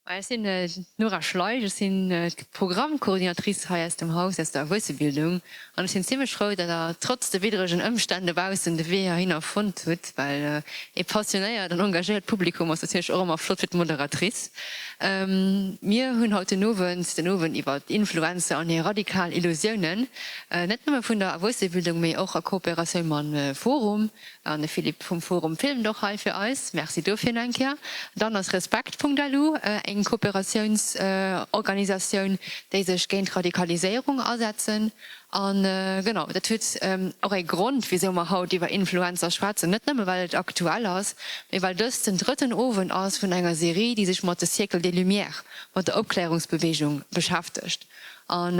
Ech sinn d'Nora Schleich, ech sinn d'Programmcoordinatrice hei aus dem Haus, aus der Erwuessebildung an ech sinn zimlech frou, datt der trotz de widdregen Ëmstänn dobaussen de Wee heihinner fonnt hutt, well ee passionéiert an engagéiert Publikum ass natierlech och ëmmer flott fir d'Moderatrice. Mir hunn haut den Owend den Owend iwwer d'Influencer an hir radikal Illusiounen, net nëmme vun der Erwuessebildung, mee och a Kooperatioun mam Forum. An de Philippe vum Forum filmt och hei fir eis. Merci dofir nach eng Kéier. Dann ass Respekt.lu eng Kooperatiounsorganisatioun, déi sech géint Radikaliséierung asetzen. A genau, dat huet och ee Grond, wisou mer haut iwwer Influencer schwätzen. Net nëmme well et aktuell ass, mee well dëst den drëtten Owend ass vun enger Serie, déi sech mat de Siècle des Lumières, mat der Opklärungsbewegung beschäftegt. A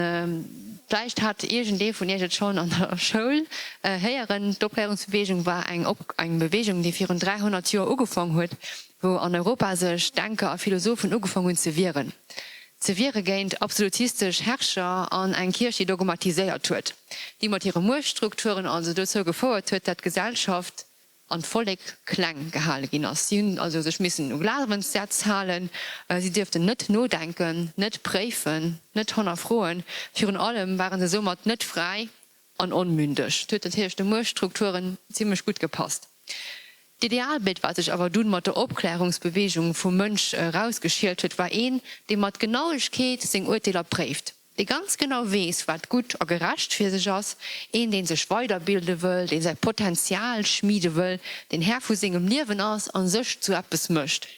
vläicht hat iergendee vun Iech et schonn an der Schoul héieren, D'Opklärungsbewegung war eng eng Bewegung, déi virun 300 Joer ugefong huet, wou an Europa sech Denker a Philosophen ugefong hunn ze wieren. Ze wiere géint absolutistesch Herrscher an eng Kierch, déi dogmatiséiert huet, déi mat hire Muechtstrukturen also dozou gefouert huet, dat d'Gesellschaft an d'Vollek kleng gehale ginn ass. Si hunn also sech missen u Glawenssätz halen, si dierften net nodenken, net préifen, net hannerfroen, virun allem ware se soumat net fräi an onmündeg. Dat huet natierlech de Muechtstrukturen zimmlech gutt gepasst. D'Idealbild, wat sech awer dunn mat der Opklärungsbeweegung vum Mënsch erausgeschielt huet, war een, dee mat Genauegkeet seng Urteeler préift. Dee ganz genau weess, wat gutt a gerecht fir sech ass, een, dee sech weiderbilde wëll, dee säi Potenzial schmiede wëll, deen Här vu sengem Liewen ass a sech zu eppes mécht.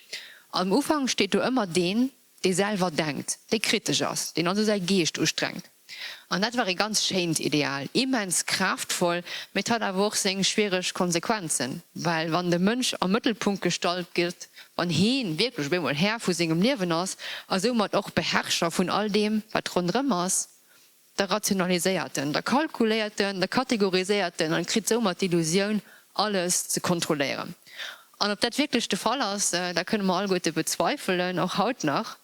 Am Ufank steet do ëmmer deen, dee selwer denkt, dee kritesch ass, deen also säi Geescht ustrengt. An dat war ee ganz schéint Ideal, immens kraaftvoll, mee et hat awer och seng schwiereg Konsequenzen, well wann de Mënsch am Mëttelpunkt gestallt gëtt, Wann heen wierklech op eemol Här vu sengem Liewen ass a soumat och Beherrscher vun all deem, wat ronderëm ass, da rationaliséiert en, da kalkuléiert en, da kategoriséiert en an kritt soumat d'Illusioun, alles ze kontrolléieren. An ob dat wierklech de Fall ass, dat kënne mer alleguerte bezweifelen, och haut nach.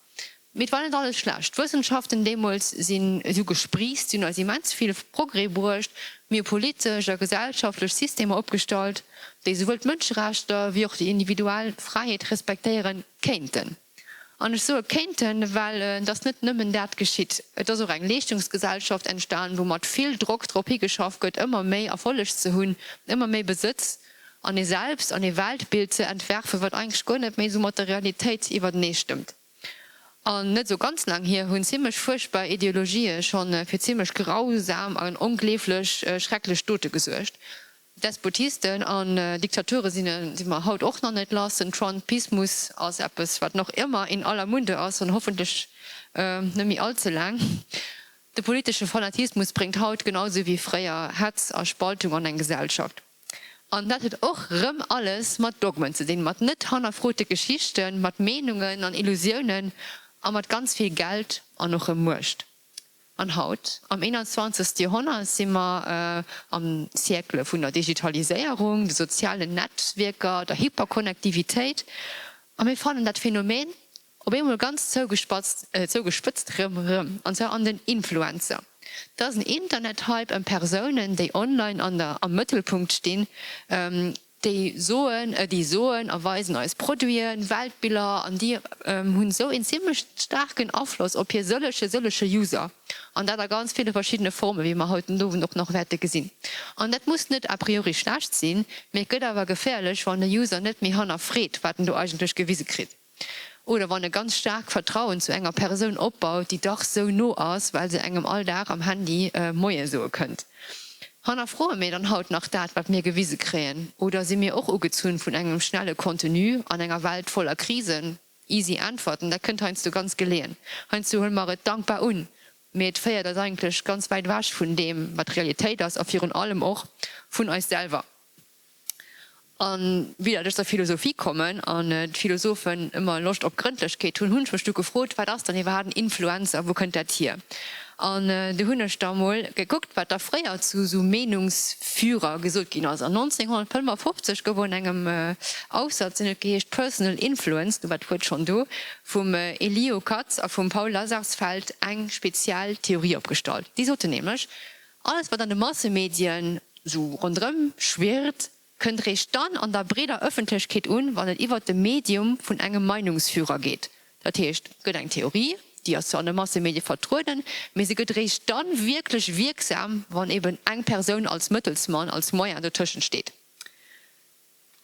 Mee et war net alles schlecht. D'Wëssenschaften deemools sinn esou gespriisst, si hunn eis immens vill Progrès bruecht. Mir hu politesch a gesellschaftlech Systemer opgestallt, déi souwuel d'Mënscherechter wéi och déi individuell Fräiheet respektéiere kéinten. An ech soe kéinten, well et ass net nëmmen dat geschitt. Et ass och eng Leeschtungsgesellschaft entstan, wou mat vill Drock drop higeschafft gëtt, ëmmer méi Erfolleg ze hunn, ëmmer méi Besëtz an ee Selbst an ee Weltbild ze entwerfen, wat eigentlech guer net méi esou mat der Realitéit iwwertenee stëmmt. An net esou ganz laang hier hunn zimlech fuerchtbar Ideologië schonn fir zimlech grausam an ongleeflech schrecklech Dote gesuergt. Despotisten an Diktature si mer haut och nach net lass. Den Trumpismus ass eppes, wat nach ëmmer in aller Munde ass an hoffentlech net méi all ze laang. De politesche Fanatismus bréngt haut genau esou wéi fréier Hetz a Spaltung an eng Gesellschaft. An dat huet och rëm alles mat Dogmen ze dinn, mat net hannerfrote Geschichten, mat Meenungen an Illusiounen a mat ganz vill Geld an och rëm Muecht. An haut, am 21. Joerhonnert, si mer am Siècle vun der Digitaliséierung, de sozialen Netzwierker, der Hyperkonnektivitéit a mir fannen dat Phänomen Op eemol ganz zougespatzt, zougespëtzt rëm, rëm, an zwar an den Influencer. Dat ass en Internet-Hype ëm Persounen, déi online an der, am Mëttelpunkt stinn, déi soen, déi soen a weisen eis Produiten, Weltbiller, an déi hunn esou een zimlech staarken Afloss op hir sëlleche, sëlleche User, an dat a ganz ville verschiddene Formen, wéi mer haut den Owend och nach wäerte gesinn. An dat muss net a priori schlecht sinn, mee et gëtt awer geféierlech, wann e User net méi hannerfreet, wat en do eigentlech gewise kritt. Oder wann e ganz staark Vertrauen zu enger Persoun opbaut, déi dach sou no ass, well se engem all Dag am Handy Moie soe kënnt. Hannerfroe mir dann haut nach dat, wat mir gewise kréien? Oder si mir och ugezunn vun engem schnelle Contenu an enger Welt voller Krisen? Easy Äntwerten, dat kënnt heiansdo ganz geleeën. Heiansdo huele mer et dankbar un, mee et féiert eis eigentlech ganz wäit ewech vun deem, wat Realitéit ass a virun allem och vun eis selwer. A wéi dat ech zur Philosophie kommen an d'Philosophen ëmmer Loscht op Grëndlechkeet hunn, hunn ech mech du gefrot, wat ass dann iwwerhaapt en Influencer, wou kënnt dat hier? An du hunn ech da mol gekuckt, wat da fréier zu esou Meenungsführer gesot ginn ass. An 1955 gouf an engem Aufsatz, deen huet geheescht Personal Influence, du war d'Wuert schonn do, vum Elio Katz a vum Paul Lazarsfeld eng speziell Theorie opgestallt. Déi soten nämlech, Alles wat an de Massemedien sou ronderëm schwirrt, kënnt réischt dann an der breeder Ëffentlechkeet un, wann et iwwert de Medium vun engem Meinungsführer geet. Dat heescht, et gëtt eng Theorie, déi ass zwar an de Massemedie vertrueden, mee se gëtt eréischt dann wierklech wierksam, wann eben eng Persoun als Mëttelsmann, als Moyen dotëschent steet.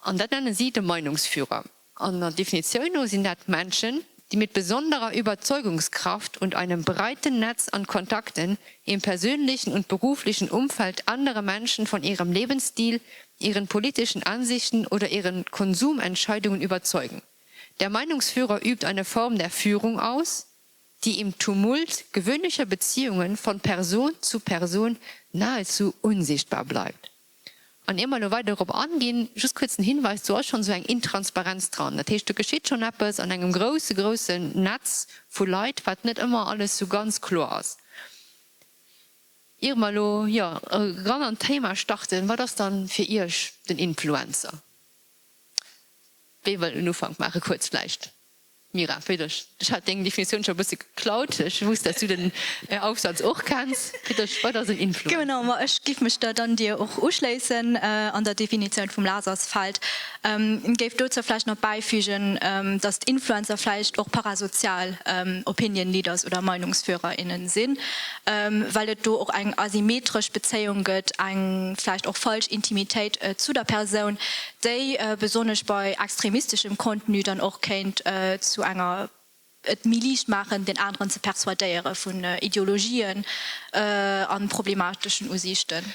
An dat nennen si de Meinungsführer. An der Definitioun no sinn dat Menschen, die mit besonderer Überzeugungskraft und einem breiten Netz an Kontakten im persönlichen und beruflichen Umfeld andere Menschen von ihrem Lebensstil, ihren politischen Ansichten oder ihren Konsumentscheidungen überzeugen. Der Meinungsführer übt eine Form der Führung aus, die im Tumult gewöhnlicher Beziehungen von Person zu Person nahezu unsichtbar bleibt. An ier mer elo weider dorop anginn, just kuerz den Hinweis, Do ass schonn esou eng Intransparenz dran. Dat heescht, do geschitt schonn eppes an engem grousse, groussen Netz vu Leit, wat net ëmmer alles esou ganz kloer ass. Ier mer elo, jo, eran an d'Thema starten, wat ass dann fir Iech den Influencer? Wee wëll en Ufank maachen? Kuerz vläicht. Mira, fir dech, ech hat deng Definitioun scho e bësse geklaut, ech wusst, dass du den Aufsatz och kenns. Fir dech, wat ass en Influencer? Genau, ma ech giff mech der dann dir och uschléissen an der Definitioun vum Lasersfeld. Géif dozou vläicht nach bäifügen, dass d'Influencer vläicht och parasozial Opinion Leaders oder Meinungsführer, innen sinn, well et do och eng asymmetresch Bezéiung gëtt, eng vläicht och falsch Intimitéit zu der Persoun, déi besonnesch bei extremisteschem Contenu dann och kéint zu enger et méi liicht maachen, deen aneren ze persuadéiere vun Ideologien a problemateschen Usiichten.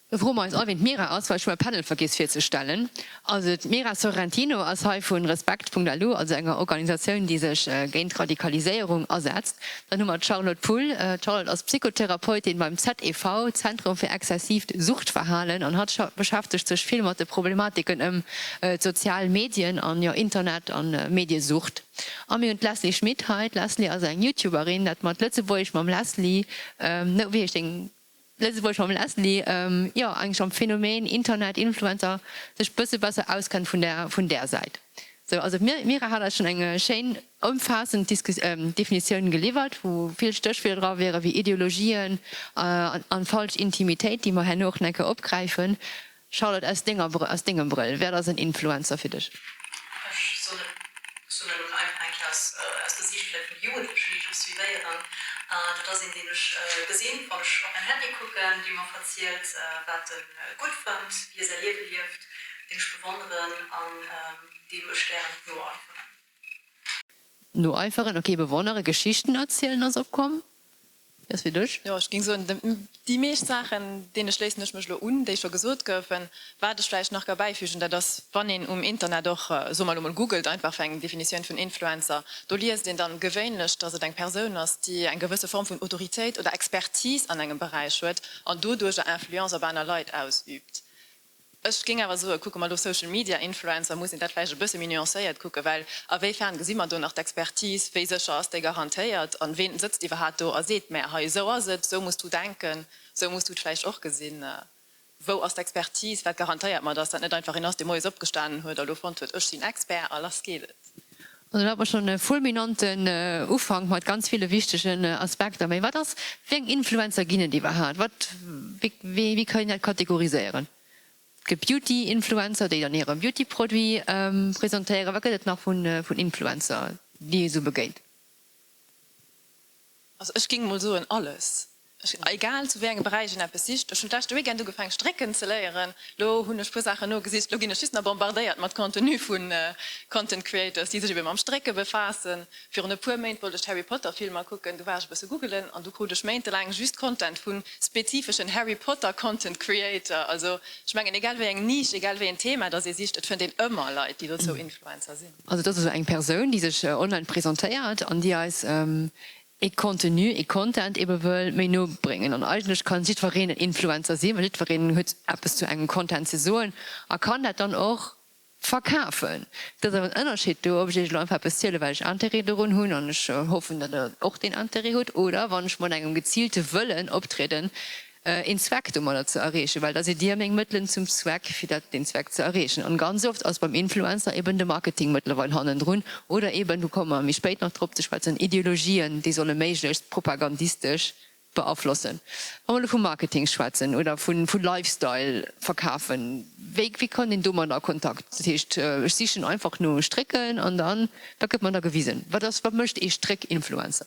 Da froe mer eis all, wien d'Mira ass, well ech hu mäi Panel vergiess virzestellen. Also d'Mira Sorrentino ass hei vu Respekt.lu, also enger Organisatioun, déi sech géint Radikaliséierung asetzt. Dann hu mer d'Charlotte Poull. D'Charlotte ass Psychotherapeutin beim ZEV, Zentrum fir exzessiivt Suchtverhalen, an hatt beschäftegt sech vill mat de Problematiken ëm d'sozial Medien an, jo, Internet an Mediesucht. A mir hunn d'Leslie Schmit hei. D'Leslie ass eng Youtuberin, dat mat Lëtzebuergesch mam Leslie, no, wéi heescht deng? Lëtzebuerg mam Leslie, jo eigentlech am Phänomen Internet, Influencer sech bësse besser auskennt vun der vun där Säit. Sou, also d'Mira hat eis schonn eng schéin ëmfaassend Diskus Definitioun geliwwert, wou vill Stéchwierder dra wiere wéi Ideologien an falsch Intimitéit, déi mer herno och nach eng Kéier opgräifen. Charlotte, aus denger aus dengem Brëll, wat ass en Influencer fir dech? Ech soen et, ech soen elo einfach eng Kéier aus aus der Siicht vläicht vun de Jugendlechen, déi ech och suivéieren, dat ass een, deen ech gesinn, wann ech op mäin Handy kucken, dee mer verzielt, wat e gutt fënnt, wéi e säi Liewe lieft, deen ech bewonneren an deem ech gären noeiferen. Noeiferen, ok, bewonnere, Geschichten erzielen ass opkomm. Wéi ass fir dech? Jo, ech géing soen, déi meescht Saachen, deene schléissen ech mech elo un, déi scho gesot goufen. Wat ech vläicht nach ka bäifügen, dat ass, wann een um Internet och, soe mer elo mol, googelt einfach fir eng Definitioun vun Influencer, do liest een dann gewéinlech, dass et eng Persoun ass, déi eng gewësse Form vun Autoritéit oder Expertise an engem Beräich huet an doduercher Influence op aner Leit ausüübt. Ech géing awer soen, kucke mer elo Social Media Influencer, muss een dat vläicht e bësse méi nuancéiert kucken, well a wéi fern gesi mer do nach d'Expertise, wéi sécher ass déi garantéiert an ween sëtzt iwwerhaat do a seet, mä hei esou ass et, esou muss du denken, esou muss du et vläicht och gesinn. Wou ass d'Expertise, wat garantéiert mer, dass dat net einfach een ass, dee moies opgestanen huet a lo fonnt huet, ech sinn Expert a lass geet et. Also do hat mer schonn e fulminanten Ufank mat ganz ville wichtegen Aspekter. Mä wat ass, wéi eng Influencer ginn et iwwerhaapt? Wat, wéi, wéi kann een dat kategoriséieren? Et gëtt Beauty-Influencer, déi dann hire Beauty-Produit presentéieren. Wat gëtt et nach vun Influencer, déi ee sou begéint? Also ech géing mol soen alles. Egal zu wéi engem Beräich een eppes sicht. Ech hunn d'leschte Weekend ugefaangen strécken ze léieren. Lo hunn ech puer Saachen nogesicht. Lo ginn ech just nach bombardéiert mat Contenu vu Content Creators, déi sech ebe mam Strécke befaassen. Virun e puer Méint wollt ech d'Harry Potter Filmer kucken. Du war ech e bësse googelen an du krut ech méintelaang just Content vu spezifeschen Harry Potter Content Creator. Also ech mengen egal wéi eng Niche, egal wéi en Thema dass ee sicht, et fënnt een ëmmer Leit déi dozou Influencer sinn. Also et ass esou eng Persoun, déi sech online presentéiert an déi eis ee Contenu, ee Content ebe wëll méi no bréngen. An eigentlech kann jiddwereen en Influencer sinn, well jiddwereen huet eppes zu engem Content ze soen a kann dat dann och verkafen. Et ass awer en Ënnerscheed do, ob ech Iech elo einfach eppes ziele well ech Interêt dorun hunn an ech hoffen, datt Der och deen Interêt hutt, oder wann ech mat engem geziilte Wëllen optrieden, een Zweck domadder ze erreechen, well da sidd Dir meng Mëttelen zum Zweck, fir dat, deen Zweck ze erreechen. An ganz oft ass beim Influencer eben de Marketing mëttlerweil hannendrun oder eben, do komme mer méi spéit nach drop ze schwätzen, Ideologien, déi solle méiglechst propagandistesch. Beaflossen. Wa mer elo vu Marketing schwätzen oder vu Lifestyle verkafen, wéi wéi kënnt een domat a Kontakt? Dat heescht, ech sichen einfach no Strécken an dann, wat gëtt mer da gewisen? Wat ass, wat mécht ee Stréck-Influencer?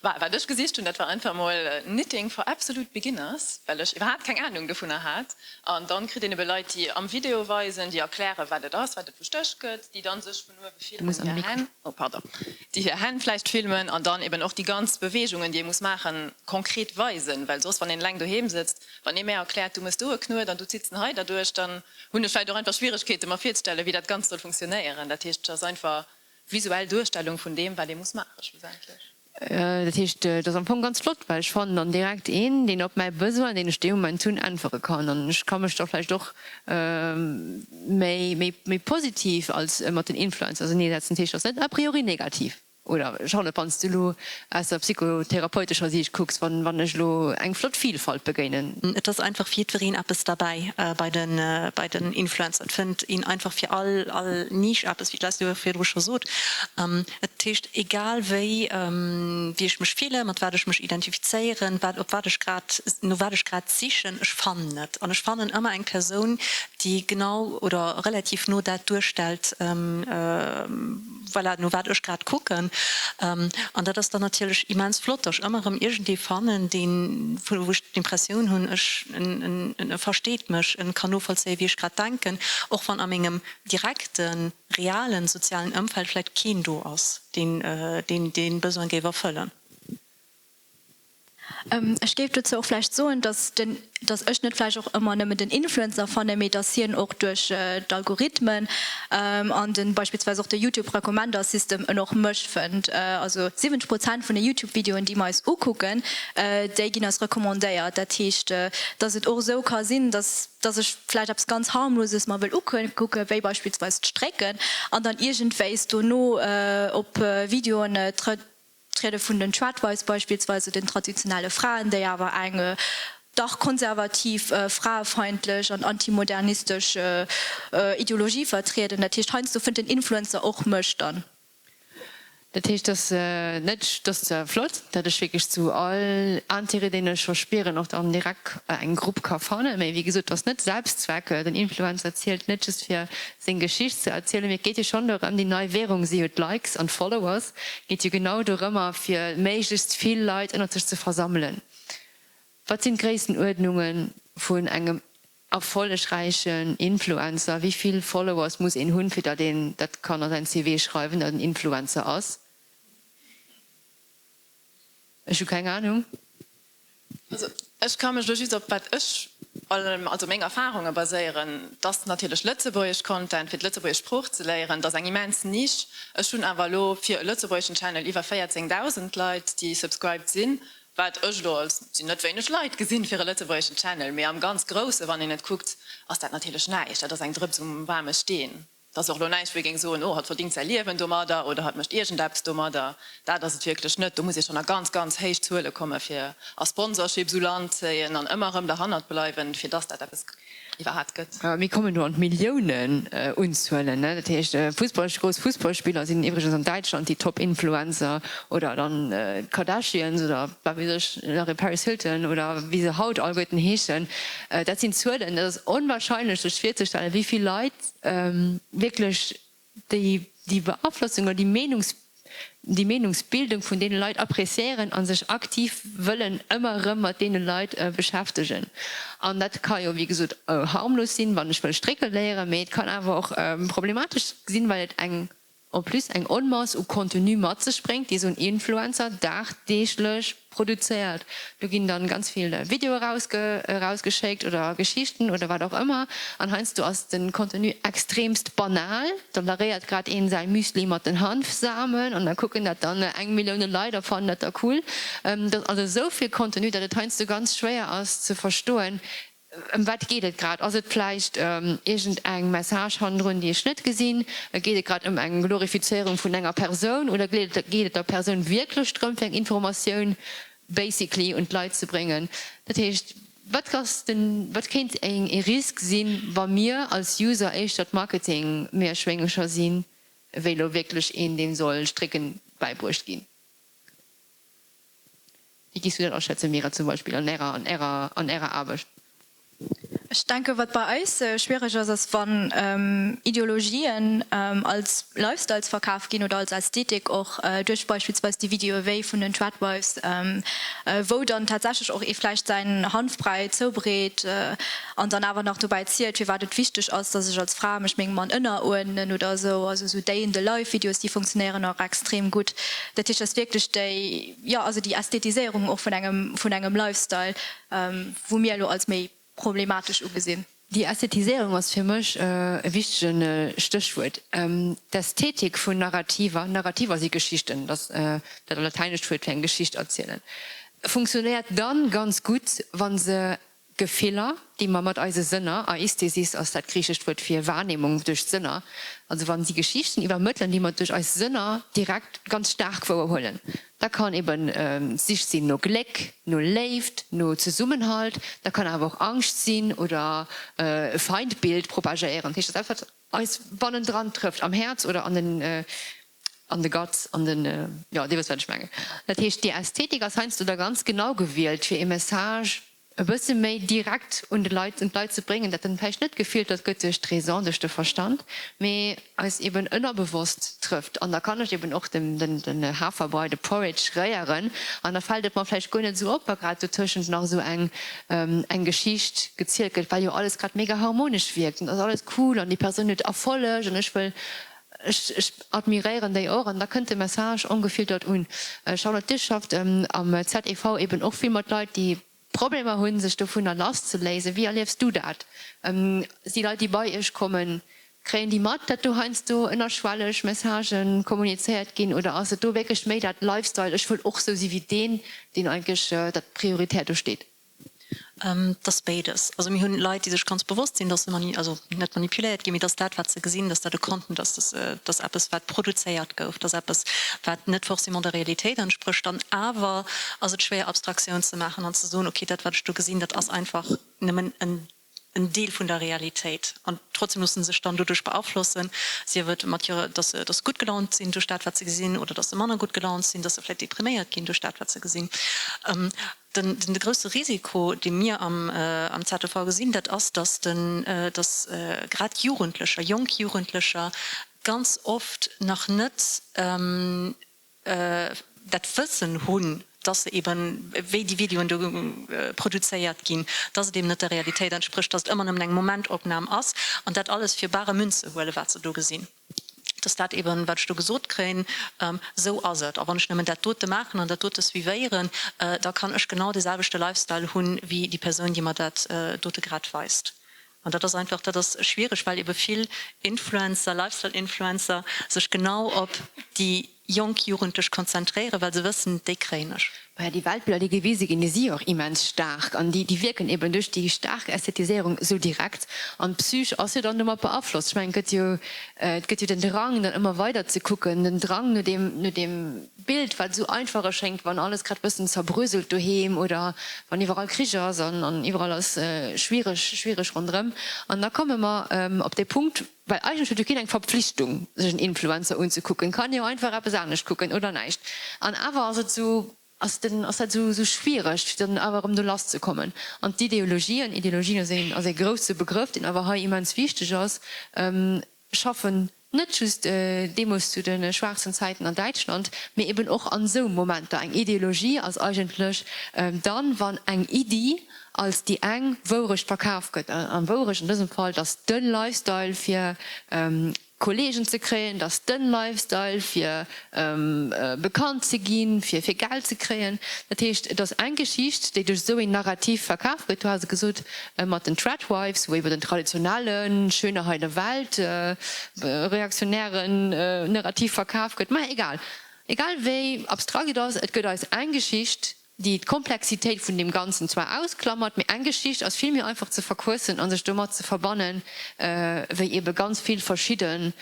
Wat ech gesicht hunn, dat war einfach emol Knitting for absolute beginners, well ech iwwerhaapt keng Anung dovunner hat. An dann kritt een ebe Leit, déi am Video weisen, déi erklären, wat et ass, wat et vu Stéch gëtt, déi dann sech vun uewe filmen, hir Hänn, oh pardon, déi hir Hänn vläicht filmen an dann eben och déi ganz Beweegungen, déi ee muss maachen, konkret weisen. Well soss, wann een eleng doheem sëtzt, wann ee mär erkläert, du mëss do e Knuet an du zitts en hei derduerch, dann hunn ech vläicht och einfach Schwieregkeeten, mer virzestellen, wéi dat Ganzt soll funktionéieren. Dat heescht, et ass einfach visuell Duerstellung vun deem, wat ee muss maachen, schlussendlech. Dat heescht, et ass am Fong ganz flott, well ech fannen dann direkt een, deen op mäi Besoin, deen ech dee Moment hunn, äntwere kann. An ech ka mech da vläicht och méi, méi, méi positiv als mat den Influencer auserneesetzen. Dat heescht, et ass net a priori negativ. Oder, Charlotte, wann s du elo aus der psychotherapeutescher Siicht kucks, wann, wann ech elo eng flott Vielfalt begéinen. Et ass einfach fir jiddwereen eppes derbäi bei den, bei den Influencer. Et fënnt een einfach fir all, all Niche eppes, wéi d'Leslie jo virdru scho sot. Et heescht, egal wéi, wéi ech mech fillen, mat wat ech mech identifizéieren, wat, op wat ech grad, no wat ech grad sichen, ech fannen et. An ech fannen ëmmer eng Persoun, déi genau oder relativ no dat duerstellt, voilà, no wat ech grad kucken. An dat ass dann natierlech immens flott, datt ech ëmmer erëm iergendee fannen, deen, wou ech d'Impressioun hunn, ech, en, en versteet mech, en kann novollzéien, wéi ech grad denken, och wann a mengem direkten, realen sozialen Ëmfeld vläicht keen do ass, deen dee Besoin géif erfëllen. Ech géif dozou och vläicht soen, dass den, dass ech net vläicht och ëmmer nëmmen den Influencer fannen, mee dass hien och duerch d'Algorithmen an de beispillsweis och de YouTube Recommender System en och mech fënnt. Also 70 Prozent vun de YouTube Videoen, déi mer eis ukucken, déi ginn eis recommandéiert. Dat heescht, dass et och esou ka sinn, dass. dass ech vläicht eppes ganz harmloses mer wëll ukucken, wéi beispillsweis d'Strécken, an dann iergendwéis dono op Videoen triede vun den Tradwives beispillsweis, oder den traditionelle Fraen, déi awer eng dach konservativ, fraefeindlech an antimodernistesch Ideologie vertrieden. Dat heescht, heiansdo fënnt den Influencer och mech dann. Dat heescht, dass net, dat ass zwar flott, datt ech wierklech zu all Intérêt, deen ech verspieren, och dann direkt eng Grupp ka fannen, mä wéi gesot, et ass net Selbstzweck. Den Influencer zielt net just fir seng Geschicht ze erzielen, mee et geet jo schonn dorëm, déi nei Währung si jo d'Likes an d'Followers, geet jo genau dorëmmer fir méiglechst vill Leit ënnert sech ze versammelen. Wat sinn d'Gréissenuerdnunge vun engem Erfollegräichen Influencer, Wéi vill Followers muss een hunn, fir datt een dat kann a säin CV schreiwen, datt en Influencer ass? Ech hu keng Anung. Also ech ka mech elo just op wat ech, also meng Erfarunge baséieren. Et ass natierlech lëtzebuergesch Content, fir d'lëtzebuergesch Sprooch ze léieren. Et ass eng immens Niche. Ech hunn awer elo fir e lëtzebuergeschen Channel iwwer 14.000 Leit, déi subscribed sinn. Wat ech elo als, sinn net wéineg Leit, gesinn fir e lëtzebuergeschen Channel, mee am ganz Grousse wann een et kuckt, ass dat natierlech näischt. Dat ass eng Drëps um waarme Steen. Dat ass och elo näischt wou ee géing soen, oh hatt verdingt säi Liewen domadder oder hatt mécht iergendeppes domadder. Dat ass et wierklech net. Do muss ee schonn a ganz, ganz héich Zuele komme fir a Sponsorships u Land zéien an ëmmer erëm derhannert bleiwen, fir dass dat eppes iwwerhaapt gëtt. Mir kommen do an d'Milliounen Unzuelen. Dat heescht, Fussball, grouss Fussballspiller sinn iwwregens an Däitschland déi Top-Influencer oder dann d'Kardashians oder wat weess ech nach, Paris Hilton oder wéi se haut alleguerten heeschen. Dat sinn Zuelen, dat ass onwahrscheinlech sech virzestellen, wéi vill Leit wierklech déi déi Beaflossung oder déi Meenungs, déi Meenungsbildung vun deene Leit appréciéieren a sech aktiv wëllen ëmmer erëm mat deene Leit beschäftegen. An dat ka jo wéi gesot harmlos sinn, wann ech wëll strécke léieren, mee et kann awer och problematesch sinn, well et eng en plus eng Onmass u Contenu mat sech bréngt, déi esou en Influencer dagdeeglech produzéiert. Do ginn dann ganz vill Videoe erausgeschéckt oder Geschichten oder wat och ëmmer an heiansdo ass den Contenu extremst banal. Da laréiert grad een säi Müsli mat den Hanfsamen an da kucken dat dann eng Millioune Leit a fannen dat da cool. Dat ass also esou vill Contenu, dat et heiansdo ganz schwéier ass ze verstoen, Ëm wat geet et grad? Ass et vläicht iergend eng Message hannendrun, déi ech net gesinn? Geet et grad ëm eng Glorifizéierung vun enger Persoun oder geet et der Persoun wierklech drëm, fir eng Informatioun basically un d'Leit ze bréngen? Dat heescht, wat ass den, wat kéint ee Risk sinn, wa mir als User éischter d'Marketing-Meerschwéngercher sinn, wéi elo wierklech een, deem soll Strécken bäibruecht ginn? Wéi géifs du dat aschätzen, Mira, zum Beispill an Ärer, an Ärer, an Ärer Aarbecht? Ech denken, wat bei eis schwiereg ass, ass wann Ideologien als Lifestyles verkaf ginn oder als Ästhetik och duerch beispillsweis déi Videoe wéi vun den Tradwives, wou dann tatsächlech och ee vläicht säin Hanfbräi zoubereet an dann awer nach dobäi zielt, firwat et wichteg ass, dass ech als Fra mech mengem Mann ënneruerdnen oder esou. Also esou Day in the life Videos, déi funktionéieren och extrem gutt. Dat heescht, dass wierklech déi, jo, also déi Ästhetiséierung och vun engem, vun engem Lifestyle, wou mir elo als méi problematesch ugesinn. Déi Ästhetiséierung ass fir mech e wichtege Stéchwuert. D'Ästhetik vun Narrativer, Narrativer si Geschichten, dat ass dat lateinescht Wuert fir eng Geschicht erzielen, funktionéiert dann ganz gutt, wa se Gefiller, déi mer mat eise Sënner, Aisthesis ass dat griichescht Wuert fir Wahrnehmung duerch d'Sënner, also wa si Geschichten iwwermëttelen, déi mer duerch eis Sënner direkt ganz staark wouerhuelen, da kann eben d'Sich sinn no Gléck, no Léift, no Zesummenhalt, da kann awer och Angscht sinn oder e Feindbild propagéieren, dat heescht, dat ass eppes, wat eis bannendran trëfft, am Häerz oder an den an de Guts, an den, jo, Dir wësst wat ech mengen. Dat heescht, déi Ästhetik ass heiansdo da ganz genau gewielt, fir ee Message e bësse méi direkt un de Leit, un d'Leit ze bréngen, dat dann vläicht net gefiltert gëtt duerch d'Raison, duerch de Verstand, mee eis eben ënnerbewosst trëfft. An da kann ech eben och den, den, den Haferbrei, de Porridge réieren an da fält et mer vläicht guer net esou op, wa grad dotëschent nach esou eng, eng Geschicht gezielt gëtt, well jo alles grad mega harmonesch wierkt an et ass alles cool an déi Persoun huet Erfolleg an ech wëll Ech admiréieren déi och an da kënnt de Message ongefiltert un. Charlotte, Dir schafft am ZEV eben och vill mat Leit, déi Problemer hunn, sech dovunner lass ze léisen. Wéi erliefs du dat? Si Leit, déi bei Iech kommen, kréien déi mat, datt do heiansdo ënnerschwelleg Messagë kommunizéiert ginn oder ass et do wierklech méi dat Lifestyle, ech wëll och sou si wéi deen, deen eigentlech dat prioritär do steet? Et ass béides. Also mir hunn Leit, déi sech ganz bewosst sinn, dass se mani-, also net manipuléiert ginn, mee dass dat, wat se gesinn, dass dat e Content ass, dass, dass eppes, wat produzéiert gouf, dass eppes, wat net forcément der Realitéit entsprécht. An awer ass et schwéier, Abstraktioun ze maachen an ze soen, okay, dat, wat ech do gesinn, dat ass einfach nëmmen en en Deel vun der Realitéit. An trotzdem loosse se sech dann doduerch beaflossen, sief et mat hirer, dass se, dass se gutt gelaunt sinn duerch dat, wat se gesinn, oder dass se manner gutt gelaunt sinn, dass se vläicht depriméiert ginn duerch dat, wat se gesinn. Den, den grousse Risiko, dee mir am, am ZEV gesinn, dat ass, dass den, dass grad Jugendlecher, jonk Jugendlecher ganz oft nach net, dat Wëssen hunn, dass se eben, wéi déi Videoen do produzéiert ginn, dass et eben net der Realitéit entsprécht, dass et ëmmer nëmmen eng Momentopnam ass an dat alles fir bare Münz ze huelen, wat se do gesinn, dass dat eben, wat ech do gesot kréien, esou ass et. A wann ech nëmmen dat dote maachen an dat dote suivéieren, da kann ech genau dee selwechte Lifestyle hunn, wéi déi Persoun, déi mer dat dote grad weist. An dat ass einfach, dat ass schwiereg, well ebe vill Influencer, Lifestyle-Influencer sech genau op déi jonk Jugendlech konzentréieren, well se wëssen, déi kréien ech. Maja, déi Weltbiller, déi gewise ginn, déi si jo och immens staark an déi, déi wierken eben duerch déi staark Ästhetiséierung esou direkt. An d'Psych ass jo dann domat beaflosst. Ech mengen, et gëtt jo, et gëtt jo den Drang, dann ëmmer weider ze kucken, den Drang no deem, no deem Bild, wat esou einfach erschéngt, wann alles grad bëssen zerbröselt doheem oder wann iwwerall Krich ass an an iwwerall ass schwiereg, schwiereg ronderëm. An da komme mer op dee Punkt, well eigentlech huet jo keen eng Verpflichtung, sech en Influencer unzekucken, kann jo einfach eppes anescht kucken oder näischt. An awer ass et esou, ass den, ass dat esou, esou schwiereg, fir dann awer erëm do lass ze kommen. An d'Ideologien, Ideologien ass een, ass ee grousse Begrëff, deen awer hei immens wichteg ass, schaffen net just deemools zu de schwaarzen Zäiten an Däitschland, mee eben och an esou Momenter. Eng Ideologie ass eigentlech dann, wann eng Iddi als déi eng Wourecht verkaf gëtt. An Wourecht an dësem Fall, dass de Lifestyle fir Kollegen ze kréien, dass de Lifestyle fir bekannt ze ginn, fir fir Geld ze kréien. Dat heescht, et ass eng Geschicht, déi duerch esou een Narrativ verkaf gëtt. Du has et gesot mat den Tradwives, wou iwwer den traditionellen, schöne heile Welt, reaktionären Narrativ verkaf gëtt. Mä egal, egal wéi abstrakt et ass, et gëtt eis eng Geschicht, déi d'Komplexitéit vun deem Ganzen zwar ausklammert, mee eng Geschicht ass vill méi einfach ze verquëssen a sech domat ze verbannen, wéi ebe ganz vill verschidde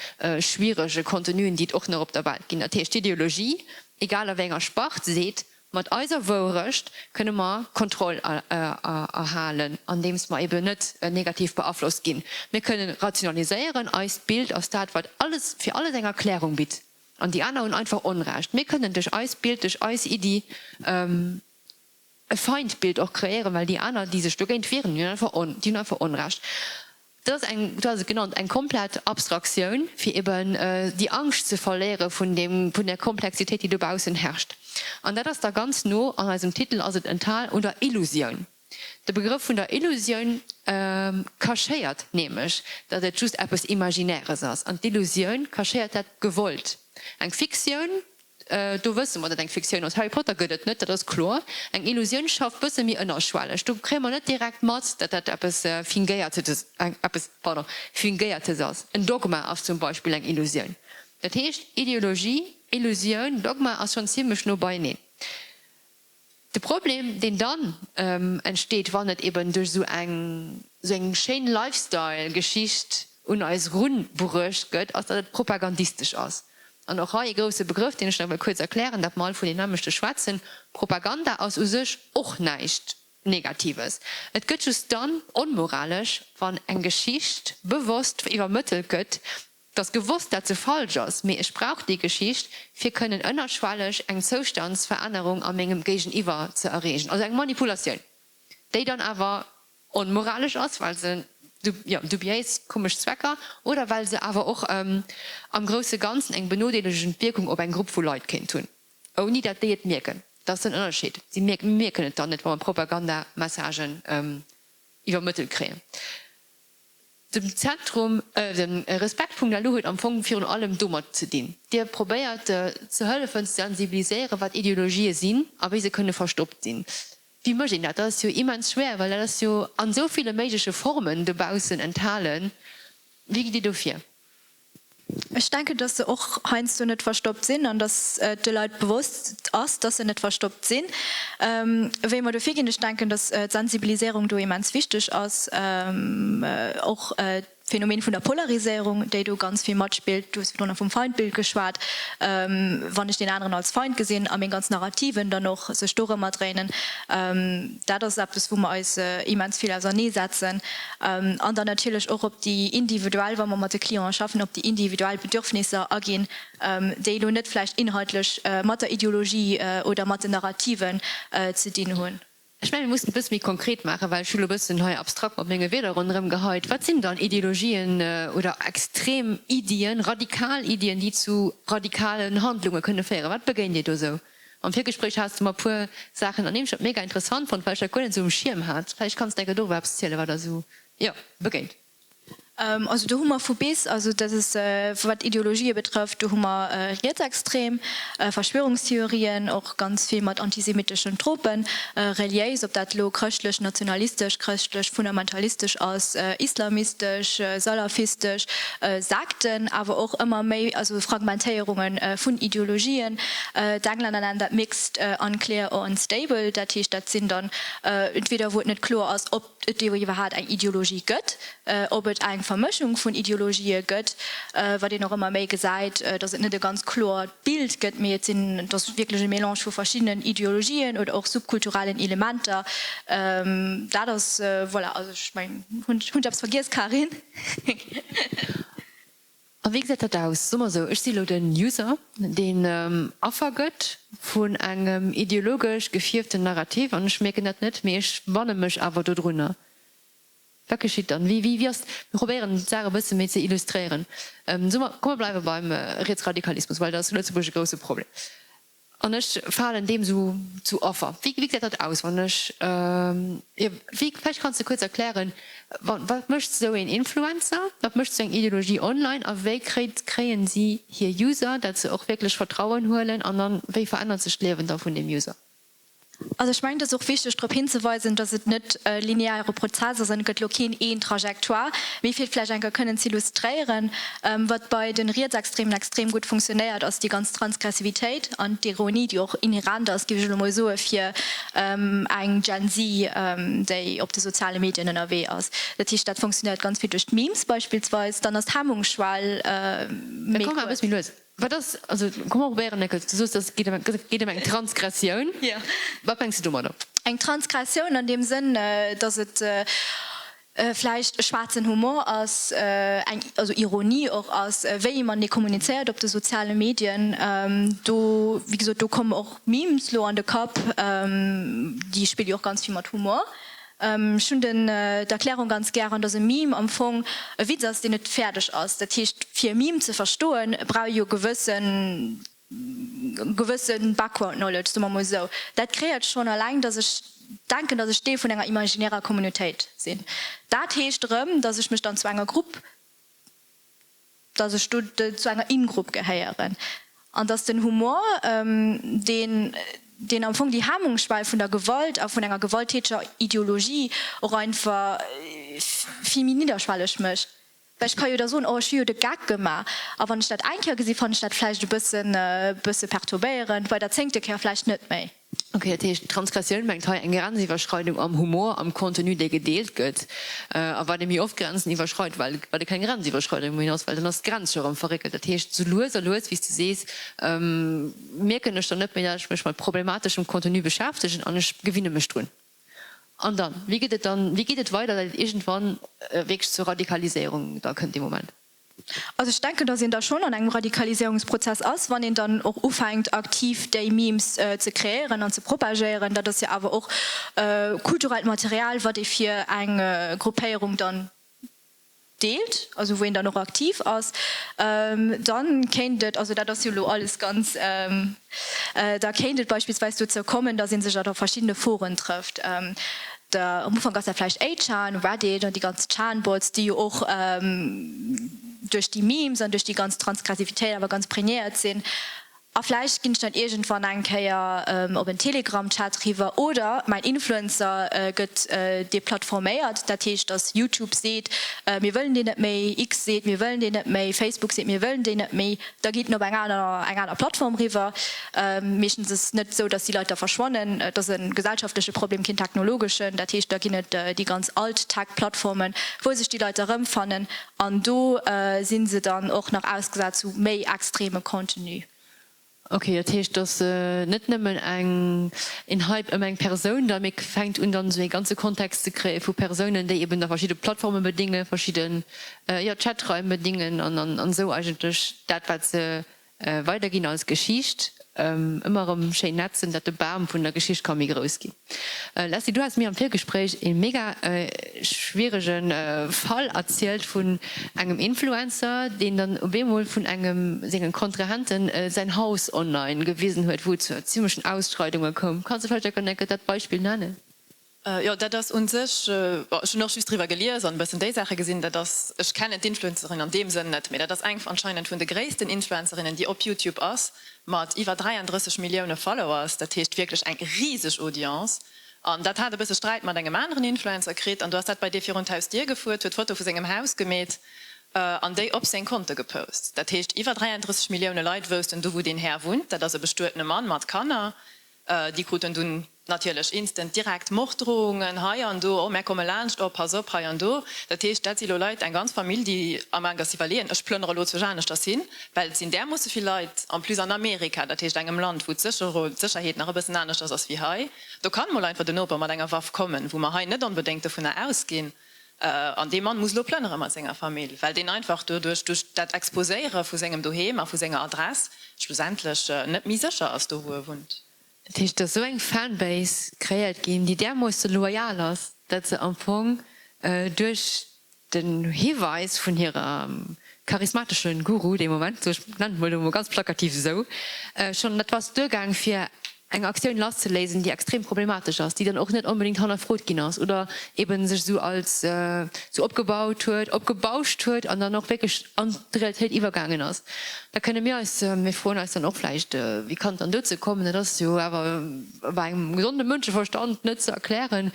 schwierege Contenuen, déi et och nach op der Welt ginn. Dat heescht, d'Ideologie, egal a wéi enger Spart, seet, Mat eiser Wourecht kënne mer Kontroll erhalen, andeems mer eben net negativ beaflosst ginn. Mir kënnen rationaliséieren, eist Bild ass dat, wat alles, fir alles eng Erklärung bitt. An déi aner hunn einfach Onrecht. Mir kënnen duerch eist Bild, duerch eis Iddi. E Feindbild och kreéieren, well déi aner, déi sech dogéint wieren, déi hunn einfach on, déi hunn einfach Onrecht. Dat ass eng, du has et genannt, eng komplett Abstraktioun, fir eben déi Angscht ze verléiere vun deem, vun där Komplexitéit, déi dobaussen herrscht. An dat ass da ganz no, an eisem Titel ass et enthal, un der Illusioun. De Begrëff vun der Illusioun cachéiert nämlech, datt et just eppes Imaginäres ass. An d'Illusioun cachéiert dat gewollt. Eng Fiktioun, do wësse mer, datt eng Fiktioun ass. Harry Potter gëtt et net, dat ass kloer. Eng Illusioun schafft bësse méi ënnerschwelleg. Do kréie mer net direkt mat, datt dat eppes Fingéiertes, eppes, pardon, Fingéiertes ass. En Dogma ass zum Beispill eng Illusioun. Dat heescht, Ideologie, Illusioun, Dogma ass schonn zimlech no beieneen. De Problem, deen dann entsteet, wann et eben duerch esou eng esou eng schéin Lifestyle-Geschicht un eis erunbruecht gëtt, ass, datt et propagandistesch ass. An och hei e grousse Begrëff, deen ech nach wëll kuerz erklären, datt mer all vun deem nämmlechte schwätzen, Propaganda ass u sech och näischt Negatives. Et gëtt just dann onmoralesch, wann eng Geschicht bewosst iwwermëttelt gëtt, 't ass gewosst, dat se falsch ass, mee ech brauch déi Geschicht, fir kënnen ënnerschwelleg eng Zoustandsverännerung a mengem Géigeniwwer ze erreegen. Also eng Manipulatioun, déi dann awer onmoralesch ass, well se, jo, dubiéis, komesch Zwecker oder well se awer och am grousse Ganzen eng benodeelegend Wierkung op eng Grupp vu Leit kéint hunn, ouni dat déi et mierken. Dat ass den Ënnerscheed. Si mierken et dann net, wa mer Propagandamessagen iwwermëttelt kréien. Den Zentrum, de Respekt.lu huet am Fong virun allem domat ze dinn. Dir probéiert ze hëllefen ze sensibiliséieren, wat Ideologië sinn a wéi se kënne verstoppt sinn. Wéi mécht een dat? Dat ass jo immens schwéier, well dat ass jo an esou ville méigleche Formen dobaussen enthalen. Wéi gitt Dir do vir? Ech denken, dass se och heiansdo net verstoppt sinn an dass et de Leit bewosst ass, dass se net verstoppt sinn. Wéi mer do virginn, ech denken, dass d'Sensibiliséierung do immens wichteg ass, och d'Phänomen vun der Polariséierung, déi do ganz vill matspillt. Du hues virdrun vum Feindbild geschwat. Wann ech deen aneren als Feind gesinn a meng ganz Narrativen dann och sech dorëmmer dréinen, dat ass eppes, wou mer eis immens vill auserneesetzen. An dann natierlech och op déi individuell, wa mer mat de Clienten schaffen, op déi individuell Bedürfnisser aginn, déi elo net vläicht inhaltlech mat der Ideologie oder mat den Narrativen ze dinn hunn. Ech mengen, mir mussen et e bësse méi konkret maachen, well ech hu lo e bëssen hei abstrakt mat menge Wierder ronderëm geheit. Wat sinn dann Ideologien oder extrem Iddien, radikal Iddien, déi zu radikalen Handlunge kënne féieren? Wat begéint Dir do esou? Am Virgespréich has de mer e puer Saachen ernimmt, ech dat mega interessant fonnt, well ech dat guer net esou um Schierm hat. Vläicht kanns de enke doriwwer eppes zielen, wat der esou, jo, begéint. Also do hu mer vu bis, also dat ass wat Ideologië betrëfft, do hu mer rietsextrem Verschwörungstheorien, och ganz vill mat antisemiteschen Tropen, reliéis, ob dat elo chrëschtlech, nationalistesch, chrëschtlech, fundamentalistesch ass, islamistesch, salafistesch, Sekten, awer och ëmmer méi, also Fragmentéierunge vun Ideologien. D'Englänner nennen dat mixed, unclear or unstable. Dat heescht, dat sinn dann entweder wou et net kloer ass, ob et iwwerhaat eng Ideologie gëtt, ob et eng Vermëschung vun Ideologië gëtt, wat een och ëmmer méi gesäit, datt et net e ganz kloert Bild gëtt, mee et sinn, et ass wierklech e Mélange vu verschiddenen Ideologien oder och subkulturellen Elementer. Dat ass, voilà, also ech mengen, hunn ech eppes vergiess, Karin? A wéi gesäit dat aus? Soe mer esou, ech si elo den User, deen Affer gëtt vun engem ideologesch gefierften Narrativ an ech mierken dat net, mee ech banne mech awer dodrunner. Wat geschitt dann? Wéi, wéi ass, mir probéieren d'Saach e bësse méi ze illustréieren. Soe mer, komm mer bleiwe beim Rietsradikalismus, well dat ass zu Lëtzebuerg e grousse Problem. An ech falen deem sou zu Affer. Wéi gesäit dat aus, wann ech, jo, wéi, vläicht kanns de kuerz erklären, wa, wat mécht sou een Influencer, wat mécht sou eng Ideologie online a wéi kréit, kréien si hir User, dat se och wierklech Vertrauen huelen an dann, wéi verännert sech d'Liewen da vun deem User? Also ech mengen, et ass och wichteg drop hinzeweisen, dass et net e lineare Prozess ass an et gëtt elo keen een Trajectoire, mee fir et vläicht eng Kéier kënnen z'illustréieren, Wat bei de Rietsextremen extrem gutt funktionéiert, ass déi ganz Transgressivitéit an d'Ironie, déi och inhärent ass, géif ech elo mol soen, fir eng Gen Z, déi op de soziale Medien ënnerwee ass. Dat heescht, dat funktionéiert ganz vill duerch d'Memes beispillsweis. Dann ass d'Hemmungsschwell méi kuerz. Wat ass, also komm mer probéieren eng Kéier, du soos, dass et geet ëm eng Transgressioun. Wat mengs de domadder? Eng Transgressioun an deem Sënn, dass et. Vläicht e schwaarzen Humor ass, eng also Ironie och ass, wéi ee matenee kommunizéiert op de soziale Medien. Do, wéi gesot, do kommen och Memes lo an de Kapp, déi spille jo och ganz vill mat Humor. Ech hunn den d'Erklärung ganz gären, datt e Meme am Fong e Witz ass, deen net fäerdeg ass. Dat heescht, fir e Meme ze verstoen, brauch ee jo gewëssen gewësse Background Knowledge, soe mer mol esou. Dat kreéiert schonn eleng, datt ech denken, datt ech Deel vun enger imaginärer Communautéit sinn. Dat heescht erëm, datt ech mech dann zu enger Grupp, datt ech do zu enger In-Grupp gehéieren an datt den Humor, deen, deen am Fong déi Hemmungsschwell vun der Gewalt a vun enger gewalttäteger Ideologie och einfach vill méi nidderschwelleg mécht. Well ech ka jo da soen, oh ech hu jo de Geck gemaach. A wann ech dat eng Kéier gesinn, fannen ech dat vläicht e bëssen, bësse perturbéierend, bei der zéngte Kéier vläicht net méi. Ok, dat heescht, Transgressioun mengt hei eng Grenziwwerschreidung am Humor, am Contenu, dee gedeelt gëtt. A wat ee méi oft Grenzen iwwerschreit, well wat e keng Grenziwwerschreidung méi ass, well dann ass d'Grenz scho erëm verréckelt. Dat heescht, sou lues a lues, wéi s de sees, mierken ech dann net méi, dat ech mech mat problemateschem Contenu beschäftegen an ech gewinne mech drun. An dann, wéi geet et dann, wéi geet et weider, datt et iergendwann wierklech zur Radikaliséierung da kënnt dee Moment? Also ech denken, datt een da schonn an engem Radikaliséierungsprozess ass, wann een dann och ufänkt aktiv déi Memes ze kreéieren an ze propagéieren. Dat ass jo awer och kulturellt Material, wat ee fir eng Gruppéierung dann deelt, also wou een dann och aktiv ass, dann kéint et, also dat ass jo elo alles ganz, da kéint et beispillsweis dozou kommen, datt ee sech a verschiddene Foren trëfft. Am Ufank ass dat vläicht 8chan, Reddit an déi ganz Chan-Bots, déi jo och duerch déi Memes an duerch déi ganz Transgressivitéit awer ganz prägnéiert sinn. A vläicht ginn ech dann iergendwann eng Kéier op en Telegram-Chat riwwer oder mäin Influencer gëtt deplattforméiert, dat heescht, datt YouTube seet, mir wëllen deen net méi, X seet, mir wëllen deen net méi, Facebook seet, mir wëllen deen net méi, da geet en op eng aner, eng aner Plattform riwwer. Meeschtens ass et net esou, datt déi Leit da verschwannen. Et ass e gesellschaftleche Problem, keen technologeschen. Dat heescht, da ginn et déi ganz Alt-Tech-Plattformen, wou sech déi Leit erëmfannen. An do si se dann och nach ausgesat zu méi extreme Contenu. Ok, dat heescht, dass net nëmmen eng een Hype ëm eng Persoun da, mee fänkt un dann esou ee ganze Kontext ze kréie vu Persounen, déi eben da verschidde Plattforme bedéngen, verschidden, jo, Chatraim bedéngen an an esou eigentlech dat wat se Weiderginn als Geschicht, ëmmer erëm schéin netzen, dat de Bam vun der Geschicht ka méi grouss ginn. Leslie, du has mir am Virgespréich ee mega schwierege Fall erzielt vun engem Influencer, deen dann op eemol vun engem sengen Kontrahenten säin Haus online gewisen huet, wou et zu zimmlechen Ausschreidunge koum. Kanns de vläicht enker dat Beispill nennen? Jo, dat ass u sech, bon, ech hunn och just driwwer gelies an e bëssen déi Saache gesinn, dat ass, ech kennen d'Influencerin an deem Sënn net, mee dat ass eng anscheinend vun de gréissten Influencerinnen, déi op YouTube ass, mat iwwer 33 Millioune Followers, dat heescht wierklech eng riseg Audience. An dat hat e bësse Sträit mat engem aneren Influencer kritt an do ass dat bei dee virun d'Hausdier gefuer, huet d'Foto vu sengem Haus gemeet an déi op seng Konte gepost. Dat heescht iwwer 33 Millioune Leit woussten do, wou deen Här wunnt. Dat ass e bestuetene Mann mat Kanner. Déi kruten dunn natierlech instant direkt Morddrohungen hei an do, oh mär komme laanscht, oh pass op hei an do. Dat heescht, dat si lo Leit, eng ganz Famill, déi amgaang ass z'iwwerleeën, ech plënnere lo zwousch aneschters hin, well et sinn därmoosse vill Leit, en plus an Amerika, dat heescht engem Land, wou d'Sécherheet nach e bëssen aneschters ass wéi hei. Do kann mol einfach den Noper mat enger Waff kommen, wou mer hei net onbedéngt dovunner ausginn. An dee Mann muss elo plënnere mat senger Famill, well deen einfach doduerch, duerch dat Exposéiere vu sengem Doheem a vu senger Adress, schlussendlech net méi sécher ass do, wou e wunnt. Dat heescht, et ass esou eng Fanbase kreéiert ginn, déi därmoosse loyal ass, datt se am Fong duerch den Hiweis vun hirem charismatesche Guru dee Moment, sou ech nennen et mol elo mol ganz plakativ esou, schonn dat ass duergaang fir eng Aktioun lasszeléisen, déi extrem problematesch ass, déi dann och net onbedéngt hannerfrot ginn ass oder eben sech esou als esou opgebaut huet, opgebauscht huet an dann och wierklech an d'Realitéit iwwergaangen ass. Da kënne mir eis, mir froen eis dann och vläicht, wéi kann et dann dozou kommen? Dat ass jo awer bei engem gesonde Mënscheverstand net ze erklären.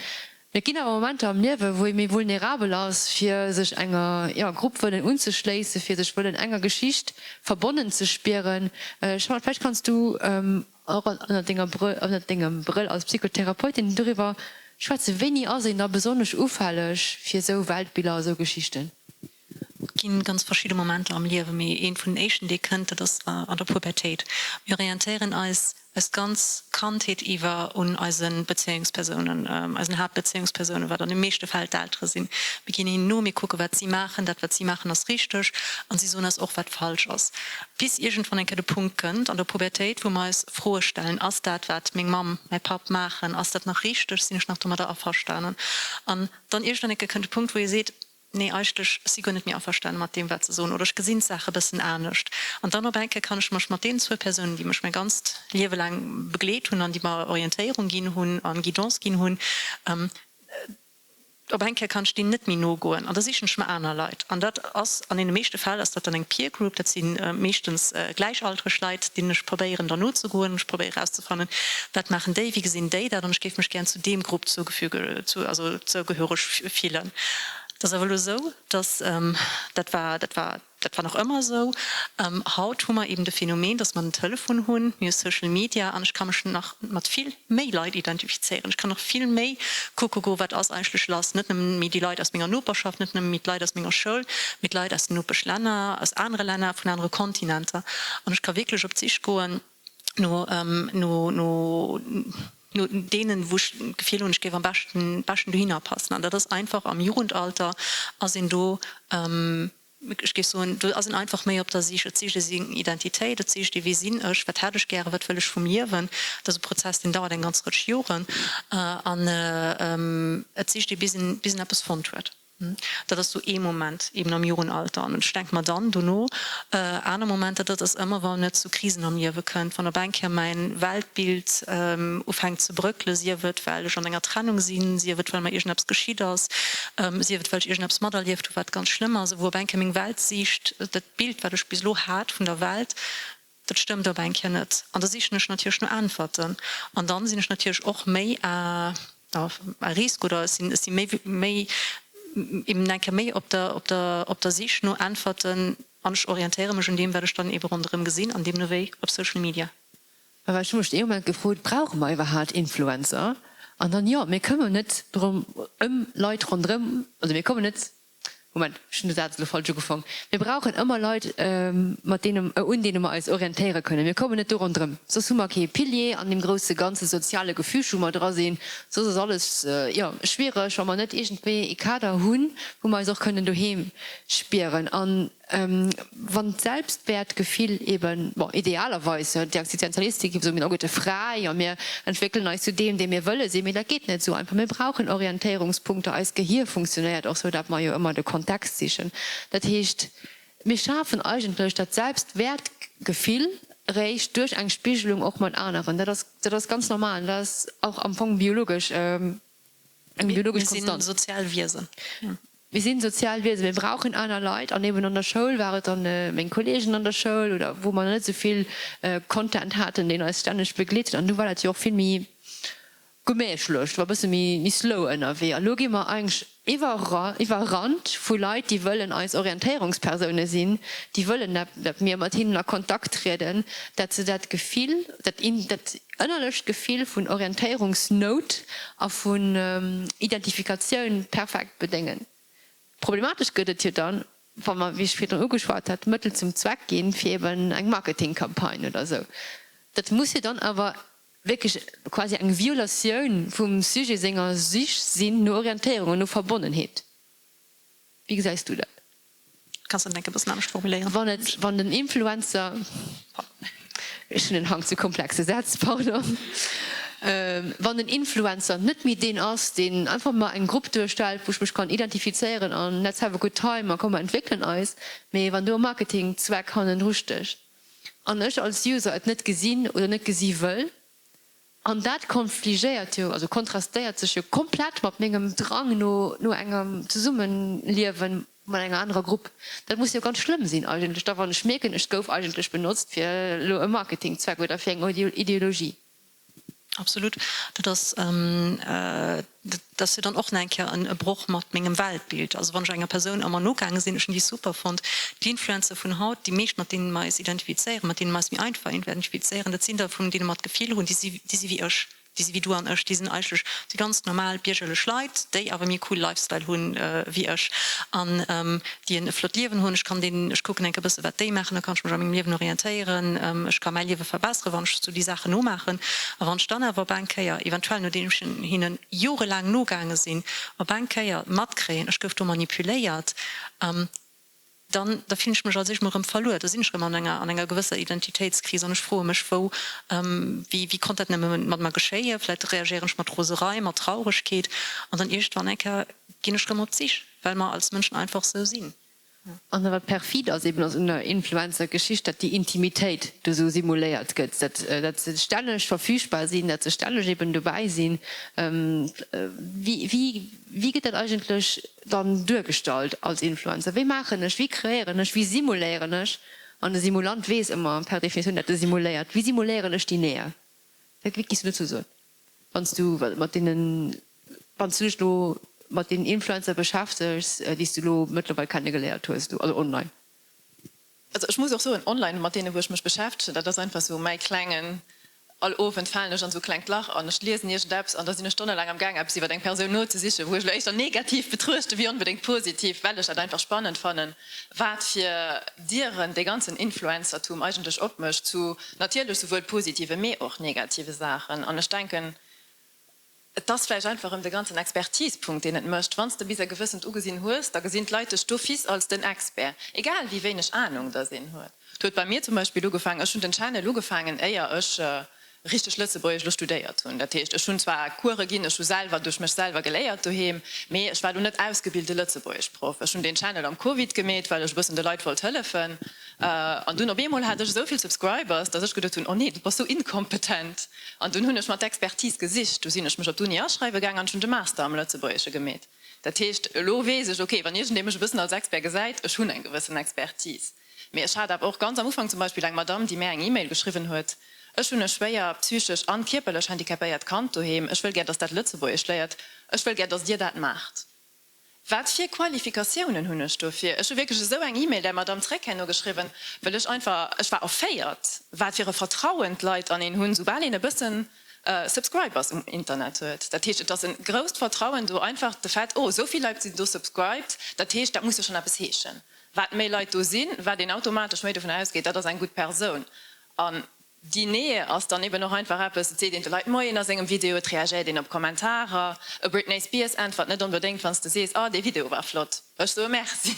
Mee et ginn awer Momenter am Liewe wou ee méi vulnerabel ass, fir sech enger, jo, Grupp wëllen unzeschléissen, fir sech wëllen enger Geschicht verbonnen ze spieren. Charlotte, vläicht kanns du och ënnert denger Brëll, ënnert dengem Brëll als Psychotherapeutin doriwwer schwätzen, wéini ass een da besonnesch ufälleg fir esou Weltbiller, esou Geschichten? Ginn ganz verschidde Momenter am Liewen, mee eent vun den éischten dee kënnt, dat ass an der Pubertéit. Mir orientéieren eis eis ganz Kandheet iwwer un eise Bezéiungspersounen, eisen Haaptbezéiungspersounen, wat an de meeschte Fäll d'Eltere sinn. Mir ginn hinnen no, mir kucke wat si maachen, dat wat si maachen ass richteg an si soen eis och wat falsch ass. Bis iergendwann eng Kéier de Punkt kënnt an der Pubertéit, wou mer eis Froe stellen, Ass dat wat meng Mamm, mäi Papp maachen, ass dat nach richteg? Sinn ech nach domadder averstanen? An dann iergendwann eng Kéier kënnt de Punkt wou ee seet, Nee, eigentlech si guer net méi averstane mat deem, wat se soen, oder ech gesinn d'Saach e bëssen anescht. An dann op eng Kéier kann ech mech mat deenen zwou Persounen, déi mech mäi ganzt Liewe laang begleet hunn an déi mer Orientéierung ginn hunn a Guidance ginn hunn, op eng Kéier kann ech deenen net méi nogoen an da sichen ech mer aner Leit. An dat ass an deene meeschte Fäll ass dat dann eng Peer Group, dat si meeschtens gläichaltreg Leit, deenen ech probéieren dann nozegoen. Ech probéiere erauszefannen, wat maachen déi, wéi gesinn déi dat an ech géif mech gären zu deem Grupp zougefüge, also zougehöreg fillen. Et ass awer elo esou, dass, dat war, dat war, dat war nach ëmmer esou, haut hu mer eben de Phänomen, dass mer den Telefon hunn, mir hu Social Media an ech ka mech nach mat vill méi Leit identifizéieren. Ech kann nach vill méi kucke goen, wat ass eigentlech lass, net nëmmen méi déi Leit aus menger Noperschaft, net nëmmen méi d'Leit aus menger Schoul, mee d'Leit aus den Nopeschlänner, aus anere Länner, vun anere Kontinenter an ech ka wierklech op d'Sich goen no, no, no, no deenen, wou ech d'Gefill hunn, ech géif am beschten, beschten dohinner passen. An dat ass einfach am Jugendalter ass een do, ech géif soen, do ass een einfach méi op der Sich. Et sicht ee seng Identitéit, et sicht ee, wie sinn ech, wat hätt ech gären, wat wëll ech vum Liewen. Dat ass e Prozess, deen dauert eng ganz Rëtsch Joren an et sicht ee bis een, bis een eppes fonnt huet. Dat ass sou ee Moment eben am Jugendalter. An ech denke mer dann dono aner Momenter, dat ass ëmmer wann et zu Krisen am Liewe kënnt, wann op eng Kéier mäin Weltbild ufänkt ze bröckelen, sief et well ech an enger Trennung sinn, sief et well mer iergendeppes geschitt ass, sief et well ech iergendeppes materlieft hu wat ganz schlëmm ass, wou op eng Kéier meng Weltsiicht, dat Bild wat ech bis elo hat vun der Welt, Dat stëmmt op eng Kéier net. An da sichen ech natierlech no Äntwerten. An dann sinn ech natierlech och méi à à risque oder ech sinn ech si méi méi eben eng Kéier méi op der op der op der Sich no Äntwerten an ech orientéiere mech un deem wat ech dann ebe ronderëm gesinn an deemno wéi op Social Media. Well ech hu mech dee Moment gefrot, Brauche mer iwwerhaat Influencer? An dann, jo, mir kommen net drëm ëm Leit ronderëm, also mir kommen net Moment, ech hunn de Saz elo falsch ugefaang. Mir brauchen ëmmer Leit, mat deene, un deene mer eis orientéiere kënnen. Mir kommen net do ronderëm, soss hu mer kee Pilier an deem grousse ganze soziale Gefüge, wou mer dra sinn. Soss ass alles, jo, schwiereg, wa mer net iergendwéi ee Kader hunn, wou mer eis och kënnen doheem spieren. An Wann d'Selbstwäertgefill eben, bon, idealerweis, jo, d'Existenzialistik géif soen, mir sinn alleguerte fräi a mir entwéckelen eis zu deem, dee mir wëlle sinn, mee dat geet net esou einfach. Mir brauchen Orientéierungspunkter. Eist Gehier funktionéiert och esou, datt mer jo ëmmer de Kontext sichen. Dat heescht, mir schafen eigentlech dat Selbstwäertgefill eréischt duerch eng Spigelung och mat aneren. Dat ass, dat ass ganz normal an dat ass och am Fong biologesch. Eng biologesch Konstant. Mir sinn sozial Wiesen. Mir sinn sozial Wiesen, mir brauchen aner Leit. An eben an der Schoul war et dann meng Kollegen an der Schoul oder wou mer net esou vill Content haten, deen eis stänneg begleet huet. An du war dat jo och vill méi gemächlech, war e bësse méi slow ënnerwee. A lo gi mer eigentlech iwwerrannt vu Leit, déi wëllen eis Orientéierungspersoune sinn, déi wëllen, dat mir mat hinnen a Kontakt trieden, dat se dat Gefill, dat ënnerlecht Gefill vun Orientéierungsnout a vun Identifikatioun perfekt bedéngen. Problematesch gëtt et jo dann, wa mer, wéi ech virdrun ugeschwat hat, Mëttel zum Zweck ginn, fir eben eng Marketingcampagne oder esou. Dat muss jo dann awer wierklech quasi eng Violatioun vum Sujet senger Sich sinn no Orientéierung an no Verbonnenheet. Wéi gesäis du dat? Kanns dat enk e bëssen anescht formuléieren? Wann et, wann den Influencer, ech hunn en Hang zu komplexe Sätz, pardon, wann den Influencer net méi deen ass, deen einfach mer eng Grupp duerstellt, wou ech mech kann identifizéieren an let's have a good time a komm mer entwéckelen eis, mee wann do e Marketingzweck hannendru stécht an ech als User et net gesinn oder net gesi wëll, An dat konfligéiert jo, also kontrastéiert sech jo komplett mat mengem Drang no no engem Zesummenliewen mat enger anerer Grupp. Dat muss jo ganz schlëmm sinn eigentlech da wann ech mierken, ech gouf eigentlech benotzt fir elo e Marketingzweck oder fir eng Ideologie. Absolut. Dat ass, dat ass jo dann och nach eng Kéier e Broch mat mengem Weltbild. Also wann ech enger Persoun ëmmer nogaange sinn, ech hunn déi super fonnt, d'Influencer vun haut, déi meescht mat deene mer eis identifizéieren, mat deene mer eis méi einfach identifizéieren, dat sinn der vun deene mer d'Gefill hunn, déi si, déi si wéi ech. Déi si wéi du an ech, déi sinn eigentlech déi ganz normal biergerlech Leit, déi awer méi e coole Lifestyle hunn wéi ech an déi en flott Liewen hunn. Ech kann deenen, ech kucken enk e bësse wat déi maachen, da kann ech mech a mengem Liewen orientéieren, ech ka mäi Liewe verbesseren, wann ech sou déi Saachen nomaachen. A wann ech dann awer op eng Kéier, eventuell nodeem ech hinnen jorelaang nogaange sinn, op eng Kéier matkréien, ech gouf do manipuléiert, dann da fillen ech mech als éischt mol erëm verluer, da sinn ech erëm an enger an enger gewësser Identitéitskris an ech froe mech, wou, wéi wéi konnt dat nëmme mat mer geschéien? Vläicht reagéieren ech mat Roserei, mat Trauregkeet an dann iergendwann eng Kéier ginn ech erëm op d'Sich, well mer als Mënschen einfach sou sinn. An wat perfid ass eben ass un der Influencer-Geschicht, datt déi Intimitéit do sou simuléiert gëtt, datt datt se stänneg verfügbar sinn, datt se stänneg eben dobäi sinn. Wéi wéi wéi gëtt dat eigentlech dann duergestallt als Influencer? Wéi maachen ech, wéi kreéieren ech, wéi simuléieren ech, an de Simulant weess ëmmer per Definitioun, dat e simuléiert, wéi simuléieren ech déi Nähe? Wat géifs du dozou soen, wann s du mat deenen, wann s du dech elo mat deenen Influencer beschäftegs, déi s du elo mëttlerweil kennegeléiert hues, also online? Also ech muss och soen, online, mat deene wou ech mech beschäftegen, dat ass einfach sou mäi klengen, all Owend falen ech an sou klengt Lach an ech liesen iergendeppes an da sinn ech stonnelaang am gaang eppes iwwer eng Persoun nozesichen, wou ech elo éischter negativ betruechte wéi onbedéngt positiv, well ech dat einfach spannend fannen, wat fir Dieren dee ganzen Influencertum eigentlech opmécht zu natierlech souwuel positive mee och negative Saachen. An ech denken, Et ass vläicht einfach erëm de ganzen Expertisepunkt, deen et mécht. Wann s de bis e gewëssent Ugesinn hues, da gesinn d'Leit dech d'office als den Expert, egal wéi wéineg Anung dass een huet. Et huet bei mir zum Beispill ugefaangen, ech hunn den Channel ugefaangen, éier ech richteg Lëtzebuergesch elo studéiert hunn. Dat heescht, ech hunn zwar Course ginn, ech hu selwer duerch mech selwer geléiert doheem, mee ech war elo net ausgebilte Lëtzebuergeschproff. Ech hunn deen Channel am Covid gemeet, well ech e bëssen de Leit wollt hëllefen. An dunn op eemol hat ech esou vill Subscribers, dass ech geduet hunn, oh nee, du bass sou inkompetent. An dunn hunn ech mer d'Expertise gesicht. Du sinn ech mech op d'Uni aschreiwe gaang an ech hunn de Master am Lëtzebuergesche gemeet. Dat heescht, elo weess ech, ok, wann iergendee mech e bëssen als Expert gesäit, ech hunn eng gewëssen Expertise. Mee ech hat awer och ganz am Ufank zum Beispill eng Madamm, déi mär eng E-Mail geschriwwen huet, Ech hunn e schwéier psychesch an kierperlech handicapéiert Kand doheem, ech wëll gär, dass dat Lëtzebuergesch léiert, ech wëll gär, dass Dir dat maacht. Wat fir Qualifikatiounen hunn ech dofir? Ech hu wierklech esou eng E-Mail där Madamm zréck herno geschriwwen, well ech einfach, ech war erféiert, wat fir e Vertrauen d'Leit an een hunn, soubal een e bëssen Subscribers um Internet huet. Dat heescht, et ass e grousst Vertrauen do, einfach de Fait, oh, esou vill Leit sinn do subscribed, dat heescht, dat muss jo schonn eppes heeschen. Wat méi Leit do sinn, wat een automatesch méi dovun ausgeet, dat ass eng gutt Persoun. An Déi Nähe ass dann eben och einfach eppes, et seet een de Leit Moien a sengem Video, et reagéiert een op Kommentarer. E Britney Spears äntwert net onbedéngt, wann s de sees, Oh, dee Video war flott. Ech soe Merci.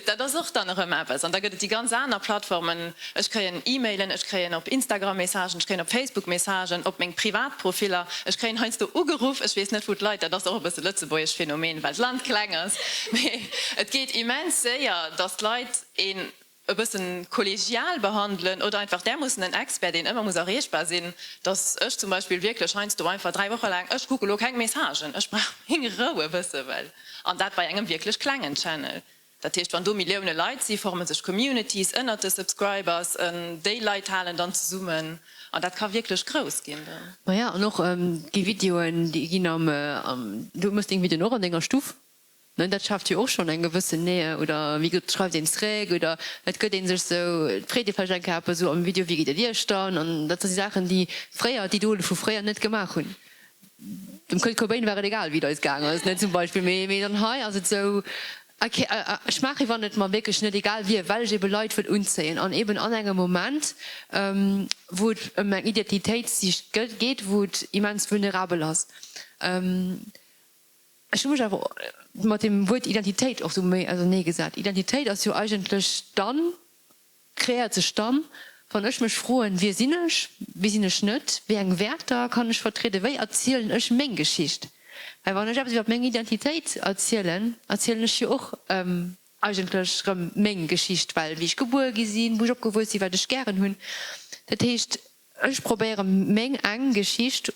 Dat ass och dann erëm eppes. An da gëtt et déi ganz aner Plattformen. Ech kréien E-Mailen, ech kréien op Instagram Messagen, ech kréien op Facebook Messagen, op meng privat Profiller. Ech kréien heiansdo ugeruff, ech weess net wou d'Leit, dat ass och e bësse lëtzebuergesch Phänomen, well d'Land kleng ass, mee et geet immens séier, datt d'Leit een e bëssen kollegial behandelen oder einfach därmoossen en Expert, deen ëmmer muss erreechbar sinn, dass ech zum Beispill wierklech heiansdo einfach 3 Woche laang, ech kucke lo keng Messagen, ech brauch meng Rou e bësse, well, an dat bei engem wierklech klengen Channel. Dat heescht, wann do Millioune Leit si, forme sech Communities ënnert de Subscribers, déi Leit halen dann zesummen an dat ka wierklech grouss ginn dann. Maja, an och gi Videoen, déi ginn am, du mëss deng Videoen och an denger Stuff, Ne, dat schaaft jo och schonn eng gewëssen Nähe, oder wéi gesot, et schreift een zréck oder et gëtt ee sech sou, et freet ee vläicht eng Kéier eppes esou am Video, wéi geet et iech dann? An dat si Saachen, déi fréier d'Idole vu fréier net gemaach hunn. Dem Kurt Cobain war et egal, wéi et eis gaang ass, ne, zum Beispill, mee, mee dann hei ass et esou, ok, ech maache wann et mer wierklech net egal wier, well ech ebe Leit wëll unzéien an eben an engem Moment, wou et ëm eng Identitéitssicht geet, wou et immens vulnerabel ass. Ech hu mech awer mat deem Wuert Identitéit och sou méi ausernee gesat. Identitéit ass jo eigentlech dann, kreéiert sech dann, wann ech mech froen, Wie sinn ech? Wie sinn ech net? Wéi eng Wäerter kann ech vertrieden? Wéi erzielen ech meng Geschicht? Well wann ech eppes iwwer meng Identitéit erzielen, erzielen ech jo och eigentlech rëm meng Geschicht, well wéi ech gebuer gi sinn, wou ech opgewuess sinn, wat ech gären hunn. Dat heescht, ech probéiere meng eng Geschicht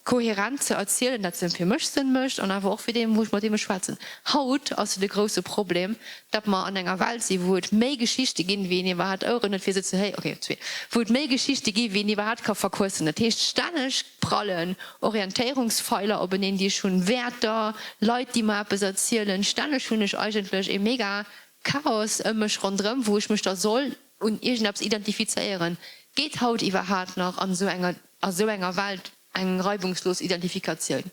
koherent ze erzielen, dat se fir mech Sënn mécht an awer och fir deen, wou ech mat deem ech schwätzen. Haut ass jo de grousse Problem, datt mer an enger Welt sinn, wou et méi Geschichte ginn, wéi een iwwerhaapt Oueren huet, fir se ze héi-, okay, zwee, wou et méi Geschichte gi wéi een iwwerhaapt ka verquëssen. Dat heescht, stänneg prallen Orientéierungsfeiler openeen, déi ech hunn, Wäerter, Leit, déi mer eppes erzielen. Stänneg hunn ech eigentlech e mega Chaos ëm mech ronderëm, wou ech mech da soll un iergendeppes identifizéieren. Geet haut iwwerhaapt nach an esou enger a sou enger Welt eng reibungslos Identifikatioun.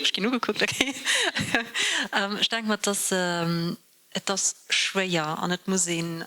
Ech ginn ugekuckt, ok. Ech denke mer, et ass, et ass schwéier an et muss een,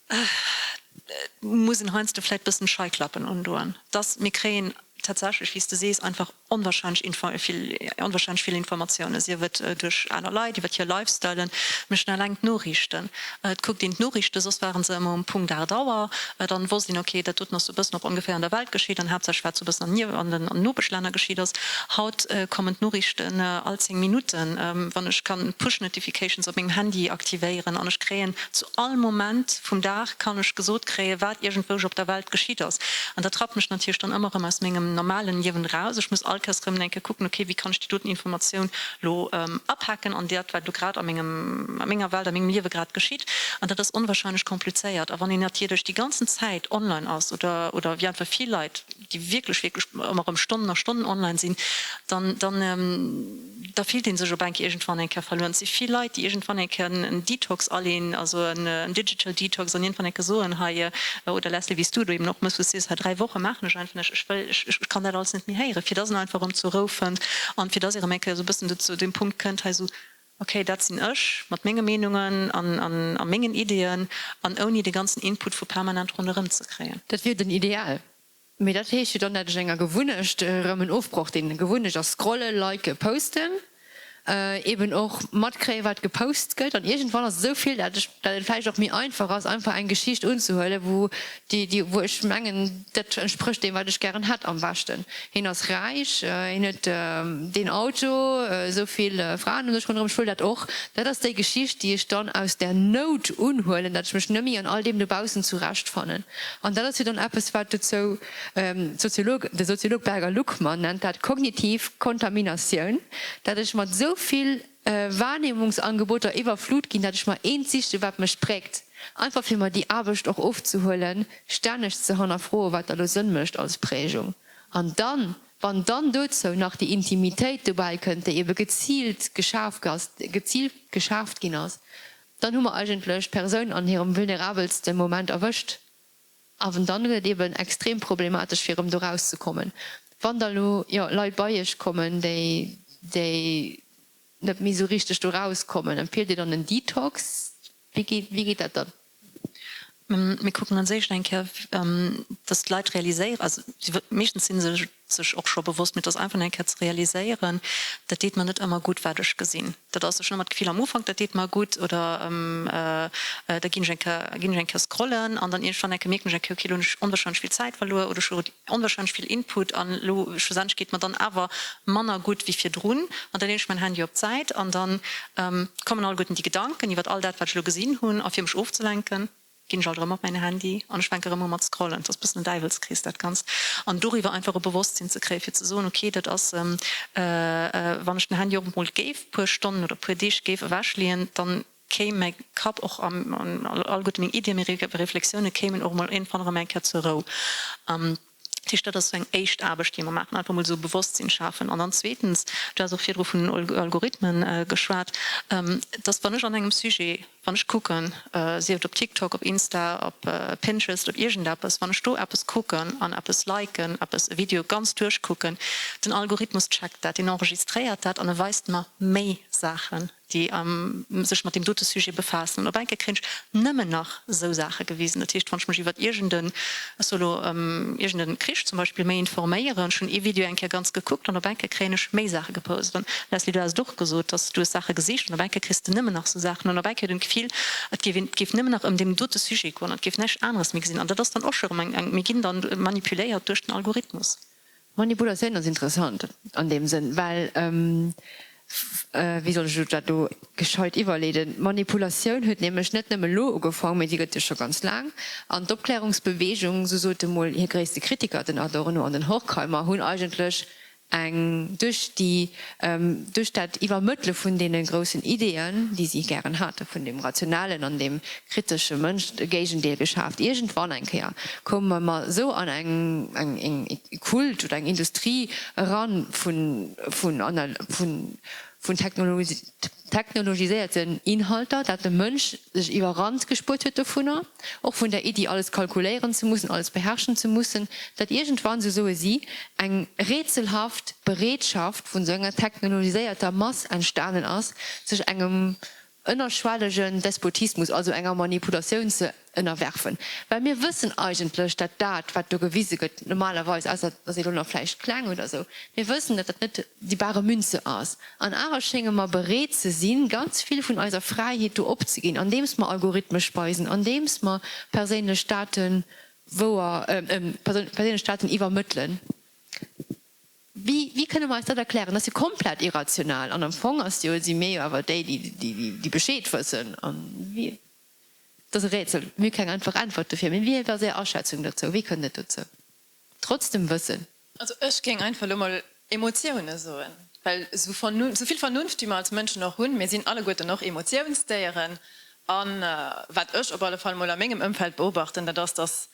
et muss een heiansdo vläicht bëssen Scheiklappen undoen. Dass mir kréien tatsächlech, wéi s de sees, einfach onwahrscheinlech vill, onwahrscheinlech vill Informatiounen, sief et duerch aner Leit, iwwert hir Lifestylen, mee schon eleng d'Noriichten. Et kuckt een d'Noriichten, soss ware se ëmmer um Punkt 8 Auer, dann wosst een, ok, dat doten ass sou e bëssen op ongeféier an der Welt geschitt an haaptsächlech wat sou e bëssen an an den Nopeschlänner geschitt ass. Haut kommen d'Noriichten all 10 Minutten, wann ech kann Push Notifications op mengem Handy aktivéieren an ech kréien zu all Moment vum Dag kann ech gesot kréien, wat iergendwousch op der Welt geschitt ass. An dat rappt mech natierlech dann ëmmer erëm aus mengem normalen Liewen eraus. Ech muss all Kéiers erëm eng Kéier kucken, ok, wéi kann ech déi doten Informatioun lo apaken an dat, wat elo grad a mengem, a menger Welt, a mengem Liewe grad geschitt. An dat ass onwahrscheinlech komplizéiert. A wann een natierlech déi ganzen Zäit online ass oder, oder wéi einfach vill Leit, déi wierklech, wierklech ëmmer erëm Stonnen a Stonnen online sinn, dann, dann, da fillt ee sech op eng Kéier iergendwann eng Kéier verluer. An et si vill Leit, déi iergendwann eng Kéier en Detox aleen, also en Digital Detox, an iergendwann eng Kéier soen, hei, oder Leslie, wéi s du elo eben och mëss, wou s sees, hei 3 Woche maachen ech einfach näischt, ech wëll, ech, ech kann dat alles net méi héieren, fir dass en einfach erëm zur Rou fënnt an fir dass ee erëm eng Kéier esou e bëssen dozou dem Punkt kënnt, hei esou, okay, dat sinn ech mat menge Meenungen an, an, a mengen Ideeën an ouni de ganzen Input vu permanent ronderëm ze kréien. Dat wier den Ideal. Mee dat heescht jo dann, dat ech enger Gewunnecht erëm en Ofbroch dinn. Gewunnecht ass scrollen, liken, posten, eben och matkréien, wat gepost gëtt. An iergendwann ass et esou vill, dat ech, dat et vläicht och méi einfach ass, einfach eng Geschicht unzehuelen, wou déi, déi, wou ech mengen, dat entsprécht deem, wat ech gären hätt am beschten. Hien ass räich, hien huet deen Auto, esou vill Fraen ëm sech ronderëm, ech wëll dat och. Dat ass déi Geschicht, déi ech dann aus der Nout unhuelen, dat ech mech net méi an all deem dobaussen zurechtfannen. An dat ass jo dann eppes, wat dozou, d'Soziolog, de Soziolog Berger Luckmann nennt dat kognitiv Kontaminatioun, dat ech mat esou vill Wahrnehmungsangeboter iwwerflut ginn, dat ech mer eent siche wat mech prägt, einfach fir mer déi Aarbecht och ofzehuelen, stänneg ze hannerfroen, wat da lo Sënn mécht als Prägung. An dann, wann dann dozou nach déi Intimitéit dobäi kënnt, déi ebe geziilt geschaf ass, geziilt geschaaft ginn ass, Dann hu mer eigentlech d'Persoun an hirem vulnerabelste Moment erwëscht. An dann gëtt et eben extrem problematesch fir erëm do rauszekommen. Wann da lo, jo, Leit bei iech kommen, déi, déi net méi esou richteg do rauskommen, empfielt dir dann en Detox? Wéi geet, wéi geet dat dann? Mir kucken als éischt eng Kéier, dass d'Leit realiséieren, also meeschtens si se sech och scho bewosst, mee et ass einfach nach eng Kéier ze realiséieren, dat deet mer net ëmmer gutt, wat ech gesinn. Dat ass, ech hunn ëmmer d'Gefill am Ufank, dat deet mer gutt oder da ginn ech eng Kéier, ginn ech eng Kéier scrollen an dann iergendwann eng Kéier mierken ech eng Kéier, okay, elo hunn ech onwahrscheinlech vill Zäit verluer oder ech hu onwahrscheinlech vill Input an elo schlussendlech geet mer dann awer manner gutt wéi virdrun an da leeën ech mäin Handy op d'Säit an dann kommen alleguerten déi Gedanken iwwert all dat, wat ech elo gesinn hunn a fir mech ofzelenken, ginn ech alt erëm op mäin Handy an ech fänke erëm u mat scrollen. Et ass e bëssen en Däiwelskrees dat Ganzt. An doriwwer einfach e Bewosstsinn ze kréien, fir ze soen, ok, dat ass, wann ech den Handy och emol géif puer Stonnen oder puer Deeg géif ewechleeën, dann kéim mäi Kapp och an alleguerte meng Iddien, meng Reflexioune kéimen och emol iergendwann erëm eng Kéier zur Rou. Dat heescht, dat ass esou eng éischt Aarbecht, déi mer maachen, einfach emol esou e Bewosstsinn schafen. An dann zweetens, du has och virdru vun den Algorithmen geschwat, dass wann ech an engem Sujet, wann ech kucken, sief et op TikTok, op Insta, op Pinterest, op iergendeppes, wann ech do eppes kucken an eppes liken, eppes, e Video ganz duerchkucken, den Algorithmus checkt dat, deen enregistréiert dat an e weist mer méi Saachen. déi sech mat deem dote Sujet befaassen. An op eng Kéier kréien ech nëmmen nach esou Saache gewisen. Dat heescht, wann ech mech iwwert iergend en, ech soe lo, iergend e Krich zum Beispill méi informéieren, ech hunn ee Video eng Kéier ganz gekuckt an op eng Kéier kréien ech méi Saache gepost. An Leslie, du has et och gesot, dass du hues Saache gesicht an op eng Kéier kriss de nëmmen nach esou Saachen an op eng Kéier huet een d'Gefill, et géif een, et géif nëmmen nach ëm deem dote Sujet goen an et géif näischt aneres méi gesinn. An dat ass dann och scho erëm eng, eng, mir ginn dann manipuléiert duerch den Algorithmus. Manipulatioun ass interessant an deem Sënn, well, wéi soll ech elo dat do gescheit iwwerleeden, d'Manipulatioun huet nämlech net nëmme elo ugefaang, mee déi gëtt jo scho ganz laang. An d'Opklärungsbewegung, sou sote mol hir gréisste Kritiker, den Adorno an den Horkheimer, hunn eigentlech eng duerch déi, duerch dat Iwwermëttele vun deene groussen Ideeën, déi si gären haten, vun dem rationalen an dem kritesche Mënsch, de Géigendeel geschaaft. Iergendwann eng Kéier koume mer esou an eng, eng, eng Kult oder eng Industrie eran vun, vun, vun. vun technologiséierten Inhalter, dat de Mënsch sech iwwerrannt gespuert huet dovunner, och vun der Iddi alles kalkuléieren ze mussen, alles beherrschen ze mussen, dat iergendwann, sou soe si, eng rätselhaft Bereetschaft vun esou enger technologiséierter Mass entstanen ass, sech engem ënnerschwellegen Despotismus, also enger Manipulatioun ze ënnerwerfen. Well mir wëssen eigentlech, dat dat, wat do gewise gëtt, normalerweis, ausser et ass ee lo nach vläicht kleng oder esou, mir wëssen, dat dat net déi bare Münze ass. An awer schénge mer bereet ze sinn, ganz vill vun eiser Fräiheet do opzeginn, andeems mer Algorithme speisen, andeems mer perséinlech Daten wouer, perséinlech Daten iwwermëttelen. Wéi, wéi kënne mer eis dat erklären? Dat ass jo komplett irrational. An am Fong ass jo, si mir jo awer déi, déi, déi, déi Bescheed wëssen. An wéi, dat ass e Rätsel. Mir hu keng einfach Äntwert dofir. Mee wéi ass Är Aschätzung dozou? Wéi kënnt et dozou? Trotz dem Wëssen. Also ech géing einfach elo mol Emotioune soen, well esou esou vill Vernunft wéi mer als Mënschen och hunn, mir sinn alleguerten och Emotiounsdéieren. A wat ech op alle Fall mol a mengem Ëmfeld beobachten, dat ass, datt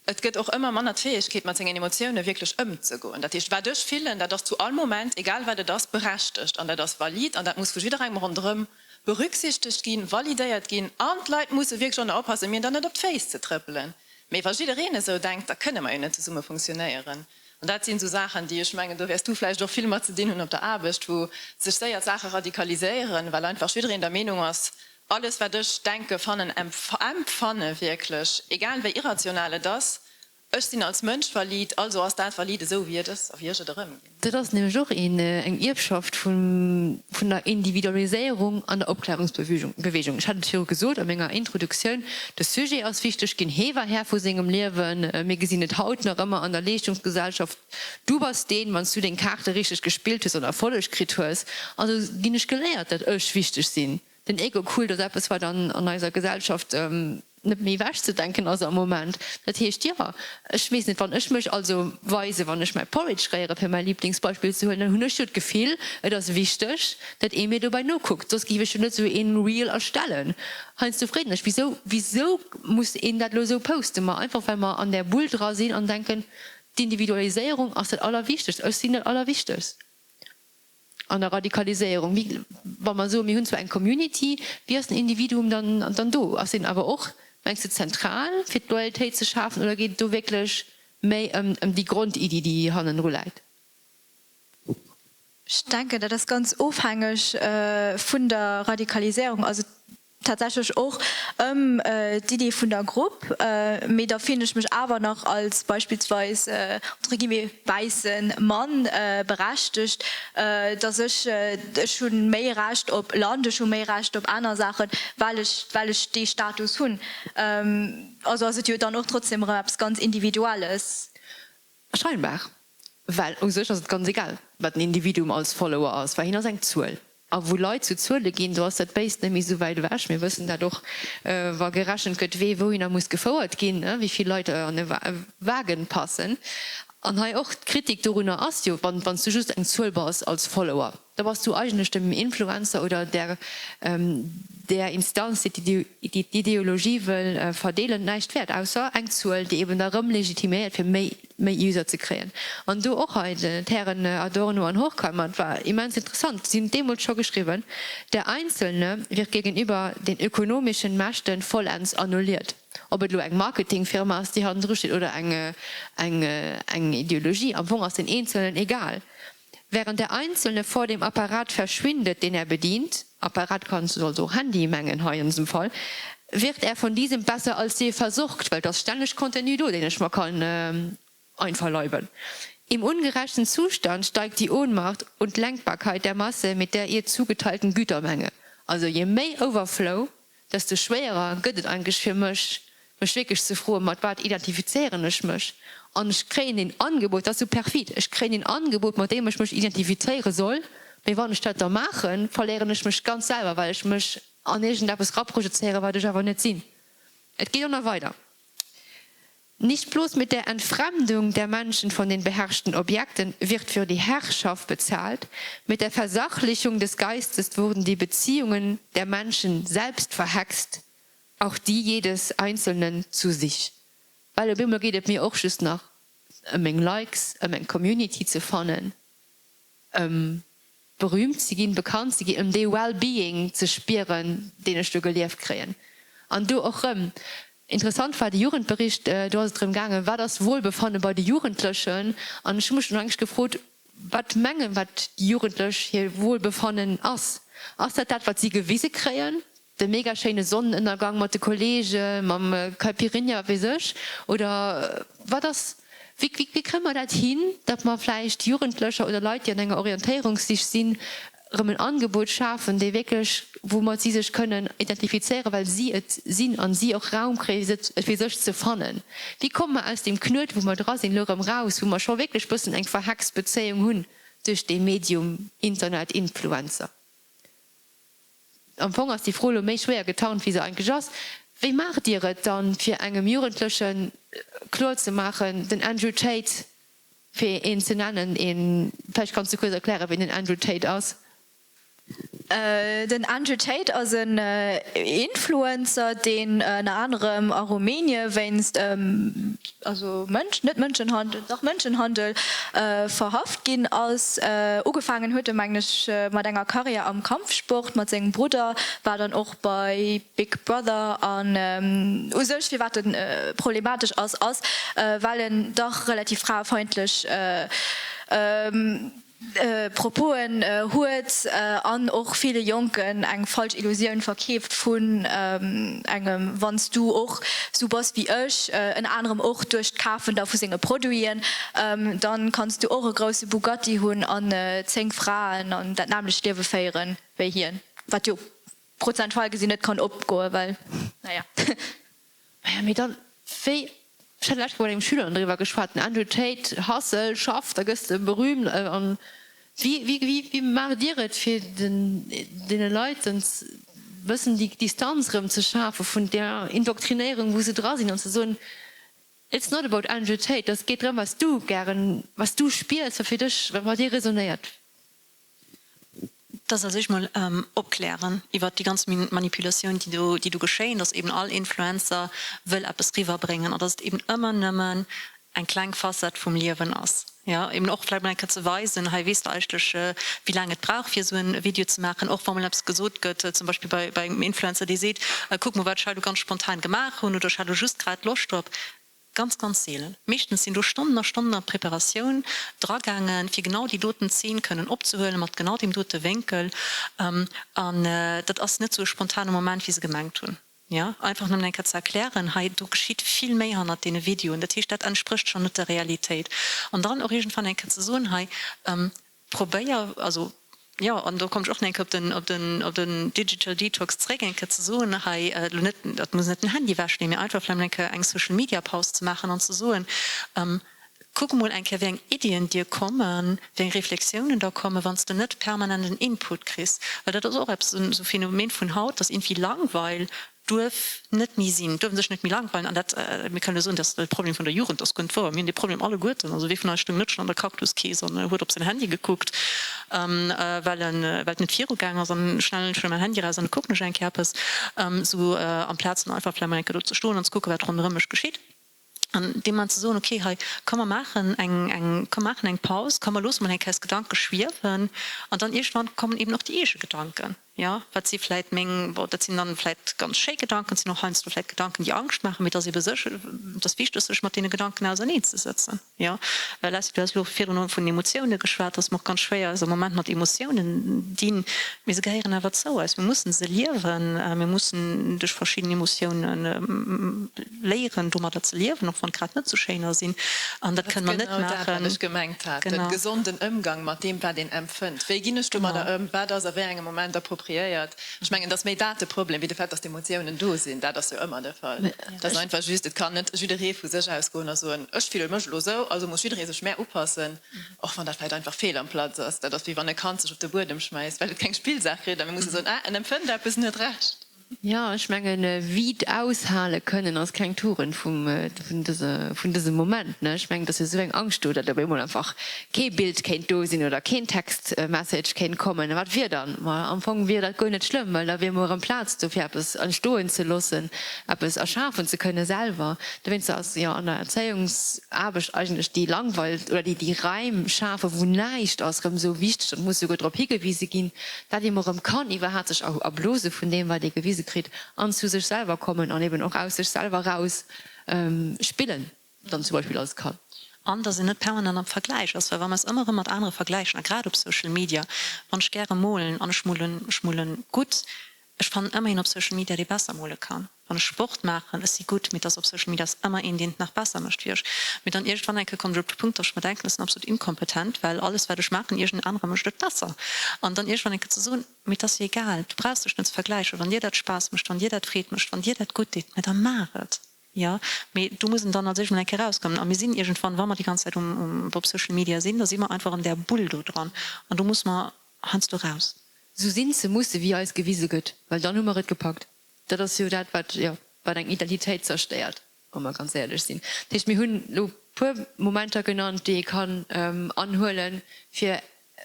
Et gëtt och ëmmer manner d'Fäegkeet, mat sengen Emotioune wierklech ëmzegoen. Dat heescht, wat ech fillen, dat ass zu all Moment, egal wat et ass, berechtegt an dat ass valid an dat muss vu jidderengem ronderëm berücksichtegt ginn, validéiert ginn an d'Leit musse wierklech och nach oppassen, mir dann net op d'Féiss ze trëppelen. Mee wa jiddereen esou denkt, da kënne mer jo net zesumme funktionéieren. An dat sinn esou Saachen, déi, ech mengen, do wäers du vläicht och vill mat ze dinn hunn op der Aarbecht, wou sech séier d'Saache radikaliséieren, well einfach jiddereen der Meenung ass, Alles wat ech denke, fannen, empfanne wierklech, egal wéi irrational et ass, ech sinn als Mënsch valid, also ass dat valid esou wéi et ass a wéi ech et erëmginn. Dat ass nämlech och eng Ierfschaft vun der Individualiséierung an der Opklärungsbewegung. Ech hat et viru gesot a menger Introduktioun, de Sujet ass wichteg ginn, hee war Här vu sengem Liewen. Mir gesinn et haut nach ëmmer an der Leeschtungsgesellschaft, Du bass deen, wann s du deng Kaarte richteg gespillt hues an Erfolleg kritt hues. Also ginn ech geléiert, datt ech wichteg sinn. Den Ego-Kult ass eppes, wat an eiser Gesellschaft net méi ewechzedenken ass am Moment. Dat heescht, jo, ech weess net, wann ech mech also weisen, wann ech mäi Porridge réieren, fir mäi Liblingsbeispill ze huelen, dann hunn ech jo d'Gefill, et ass wichteg, datt ee mir dobäi nokuckt, soss géif ech jo net esou ee Reel erstellen. Heiansdo freet een sech, wisou, wisou muss een dat elo esou posten? Ma einfach, well mer an där Bull dra sinn an denken, d'Individualiséierung ass dat Allerwichtegst, ech sinn dat Allerwichtegst. An der Radikaliséierung, wéi wa mer soen, mir hunn zwar eng Community, wéi ass den Individuum dann dann do? Ass deen awer och, mengs de, zentral fir d'Loyautéit ze schafen oder geet et do wierklech méi ëm ëm déi Grondiddi, déi hannendru läit? Ech denken, dat ass ganz ofhängeg vun der Radikaliséierung. Also tatsächlech och ëm d'Idee vun der Grupp, mee da fillen ech mech awer nach als beispillsweis entre guillemets wäisse Mann berechtegt, dass ech, ech hu méi Recht op Land, ech hu méi Recht op aner Saachen, well ech, well ech dee Status hunn. Also ass et jo dann och trotzdem erëm eppes ganz Individuelles. Scheinbar. Well u sech ass et ganz egal, wat en Individuum als Follower ass, well hien ass eng Zuel. A wou Leit zu Zuele ginn, do ass dat Béist net méi esou wäit ewech. Mir wëssen dat och, wa gerechent gëtt, wee wouhinner muss gefouert ginn, wéi vill Leit an e Wagen passen. An hei och d'Kritik dorunner ass jo, wann s du just eng Zuel bass als Follower, Da bass du eigentlech dem Influencer oder der der Instanz, déi d'Ideologie wëll verdeelen, näischt wäert, ausser eng Zuel, déi eben da rëm legitiméiert, fir méi méi User ze kréien. An do och hei d'Hären Adorno an Horkheimer, et war immens interessant, si hunn deemools scho geschriwwen, Der Einzelne wird gegenüber den ökonomischen Mächten vollends annulliert. Ob et elo eng Marketingfirma ass, déi hannendru steet, oder eng eng eng Ideologie, am Fong ass den Eenzelnen egal. Während der Einzelne vor dem Apparat verschwindet, den er bedient, Apparat kanns du also och Handy mengen hei an dësem Fall, wird er von diesem besser als je versorgt, well et ass stänneg Contenu do, deen ech mer kann einverleiben. Im ungerechten Zustand steigt die Ohnmacht und Lenkbarkeit der Masse mit der ihr zugeteilten Gütermenge. Also je méi Overflow, desto schwéierer gëtt et eigentlech fir mech, mech wierklech ze froen, mat wat identifizéieren ech mech? An ech kréien een Angebot, dat ass esou perfid, ech kréien een Angebot, mat deem ech mech identifizéiere soll, mee wann ech dat da maachen, verléieren ech mech ganz selwer, well ech mech an iergendeppes raprojezéieren, wat ech awer net sinn. Et geet och nach weider. Nicht bloß mit der Entfremdung der Menschen von den beherrschten Objekten wird für die Herrschaft bezahlt, mit der Versachlichung des Geistes wurden die Beziehungen der Menschen selbst verhext, auch die jedes Einzelnen zu sich. Well op eemol geet et mir och just nach ëm meng Likes, ëm eng Community ze fannen, ëm. berühmt ze ginn, bekannt ze ginn, ëm dee Well-being ze spieren, deen ech do gelieft kréien. An do och rëm, interessant war de Jugendbericht, do ass et drëm gaangen, wat ass Wohlbefanne bei de Jugendlechen? An ech hu mech dunn eigentlech gefrot, wat mengen, wat déi Jugendlech hir Wohlbefannen ass. Ass dat dat, wat si gewise kréien, de mega schéine Sonnenënnergang mat de Kollege, mam Caipirinha, wat weess ech, oder wat ass, wéi, wéi kréie mer dat hin, datt mer vläicht Jugendlecher oder Leit, déi an enger Orientéierungssich sinn, erëm en Angebot schafen, dee wierklech, woumat si sech kënnen identifizéieren, well si et sinn an si och Raum kréien, et fir sech ze fannen. Wéi komme mer aus deem Knuet, wou mer dra sinn, elo erëm raus, wou mer scho wierklech bëssen eng verhext Bezéiung hunn duerch dee Medium Internet, Influencer? Am Fong ass déi Fro elo méi schwéier getarnt, wéi se eigentlech ass. Wéi maacht Dir et dann, fir engem Jugendleche kloer ze maachen, den Andrew Tate, fir een ze nennen, een, vläicht kanns du kuerz erklären, wien den Andrew Tate ass? Den Andrew Tate ass en Influencer, deen ënner anerem a Rumänie wéinst, also Mënsch, net Mënschenhandel, dach Mënschenhandel verhaft ginn ass. Ugefaangen huet e mengen ech mat enger Karriär am Kampfsport mat sengem Brudder, war dann och bei Big Brother an u sech firwat e problematesch ass, ass well en dach relativ fraefeindlech Proposen huet an och ville Jonken eng falsch Illusioun verkeeft vun engem wann s du och sou bass wéi ech, ënner anerem och duerch d'Kafen da vu senge Produiten, dann kanns du och e grousse Bugatti hunn an 10 Fraen an dat nämmlecht Liewe féieren wéi hien, wat jo prozentual gesinn net kann opgoen, well naja. Maja, mee dann, wéi, ech hat lescht Woch mat engem Schüler driwwer geschwat, den Andrew Tate, Hustle, schaff, da gëss de berühmt, an wéi, wéi, wéi, wéi maacht Dir et, fir den, deene Leit en bëssen déi Distanz erëm ze schafe vun där Indoktrinéierung, wou se dra sinn, an ze soen, It's not about Andrew Tate, et geet drëm, wat s du gären, wat s du spiers, wat fir dech, wat mat dir resonéiert. Dass als éischt mol opklären iwwert déi ganz Manipulatioun, déi do, déi do geschéien, dass eben all Influencer wëll eppes riwwerbréngen an dass et eben ëmmer nëmmen eng kleng Facette vum Liewen ass. Jo, eben och vläicht mol eng Kéier ze weisen, hei weess de eigentlech, wéi laang et brauch fir esou e Video ze maachen, och wa mol eppes gesot gëtt, zum Beispill bei, bei engem Influencer, dee seet, kuck mol wat ech hei elo ganz spontan gemaach hunn oder ech hat elo just grad Loscht drop. Ganz, ganz seelen. Meeschtens sinn do Stonnen a Stonnen a Preparatioun dragaangen, fir genau déi doten Zeen kënnen opzehuelen, mat genau deem dote Wénkel. An dat ass net esou e spontane Moment, wéi se gemengt hunn. Jo, einfach nëmmen eng Kéier ze erklären, hei, do geschitt vill méi hannert deene Videoen. Dat heescht, dat entsprécht schonn net der Realitéit. An dann och iergendwann eng Kéier ze soen, hei, Probéier, also jo, an do kommen ech och nach eng Kéier op den, op den, op den Digital Detox zréck, eng Kéier ze soen, hei elo net, dat muss net den Handy ewechleeën, mee einfach vläicht mol eng Kéier eng Social Media Paus ze maachen an ze soen, kuck emol eng Kéier wéi eng Iddien dir kommen, wéi eng Reflexiounen der kommen, wann s de net permanent en Input kriss, well dat ass och eppes, esou e Phänomen vun haut, dass iergendwéi Langweil duerf net méi sinn, duerfen sech net méi langweilen an dat, mir kënnen elo soen, dat ass de Problem vun der Jugend, dat ass guer net wouer, mir hunn dee Problem alleguerten, also wee vun eis stoung net schonn an der Cactuskees an huet op säin Handy gekuckt, well en, well et net virugaang ass an schnell, ech huele mäin Handy eraus an da kucken ech eng Kéier eppes, sou amplaz dann einfach vläicht mol eng Kéier do ze stoen an ze kucken, wat ronderëm mech geschitt. An deem Moment ze soen, okay, hei, komm mer maachen eng, eng, komm maachen eng Paus, komm mer loosse mol eng Kéier eis Gedanke schwiewen an dann iergendwann kommen eben och déi eege Gedanken, jo, wat si vläit meng, bon, dat sinn dann vläit ganz schéi Gedanken, et sinn och heiansdo vläit Gedanken, déi Angscht maachen, mee et ass ebe sech, et ass wichteg, sech mat deene Gedanken auserneenzesetzen. Jo, well Leslie, du has elo virdrun vun Emotiounen geschwat, dass mer och ganz schwéier eis am Moment mat Emotiounen dinn, mee se gehéieren awer zou eis. Mir mussen se liewen, mir mussen duerch verschidden Emotiounen léieren, domadder ze liewen, och wann et grad net esou schéiner sinn. An dat kënne mer net maachen. Dat ass genau dat, wat ech gemengt hat, de gesonden Ëmgang mat deem, wat een empfënnt. Wéi ginn ech domadder ëm? Wat ass a wéi engem Moment appropriéiert? Ech mengen, et ass méi dat de Problem, wéi de Fait, dass d'Emotiounen do sinn. Dat ass jo ëmmer de Fall. Et ass einfach just, et kann net jidderee vu sech aus goen a soen, ech fille mech elo esou, also muss jidderee sech mär upassen, och wann dat vläicht einfach fehl am Platz ass. Dat ass wéi wann e Kand sech op de Buedem schmäisst, well et keng Spillsaach kritt a mir musse soen, ah, en empfënnt eppes, en huet Recht. Jo, ech mengen, Vide aushale kënnen ass keng Tugend vum, vun dëse, vun dësem Moment, ne? Ech mengen, et ass jo esou eng Angscht do, datt op eemol einfach kee Bild kéint do sinn oder keen Text-Message kéint kommen. A wat wier dann? Ma am Fong wier dat guer net schlëmm, well da wier emol erëm Plaz do, fir eppes entstoen ze loossen, eppes erschafen ze kënne selwer. Dowéinster ass jo an der Erzéiungsaarbecht eigentlech déi Langweil oder déi, déi Raim schafen, wou näischt ass, erëm esou wichteg. Dat muss souguer drop higewise ginn, dat ee mol erëm kann iwwerhaapt sech erblose vun deem, wat ee gewise kritt, an zu sech selwer kommen an eben och aus sech selwer raus spillen dann zum Beispill als Kand. An dass een net permanent am Vergläich ass, well wa mer eis ëmmer erëm mat anere vergläichen, a grad op Social Media, wann ech gäre molen an ech molen, ech molen gutt, ech fannen ëmmer een op Social Media, dee besser mole kann. Wann ech Sport maachen, ech si gutt, mee et ass op Social Media ass ëmmer een, deen et nach besser mécht wéi ech. Mee dann iergendwann eng Kéier kommen ech op de Punkt, datt ech mer denken, ech sinn absolut inkompetent, well alles wat ech maachen, iergend en anere mécht et besser. An dann iergendwann eng Kéier ze soen, mee et ass jo egal, du brauchs dech net ze vergläichen, wann dir dat Spaass mécht, wann dir dat Freed mécht, wann dir dat gutt deet, mä da maach et. Jo, mee do muss en dann als éischt mol eng Kéier erauskommen. A mir sinn iergendwann, wa mer déi ganz Zäit um op Social Media sinn, da si mer einfach an där Bull do dran an do muss mer heiansdo raus. Sou sinn ze musse wéi eis gewise gëtt, well dann hu mer et gepackt. Dat ass jo dat, wat, jo, wat eng Identitéit zerstéiert, wa mer ganz éierlech sinn. Dat heescht, mir hunn elo e puer Momenter genannt, déi ee kann anhuelen, fir e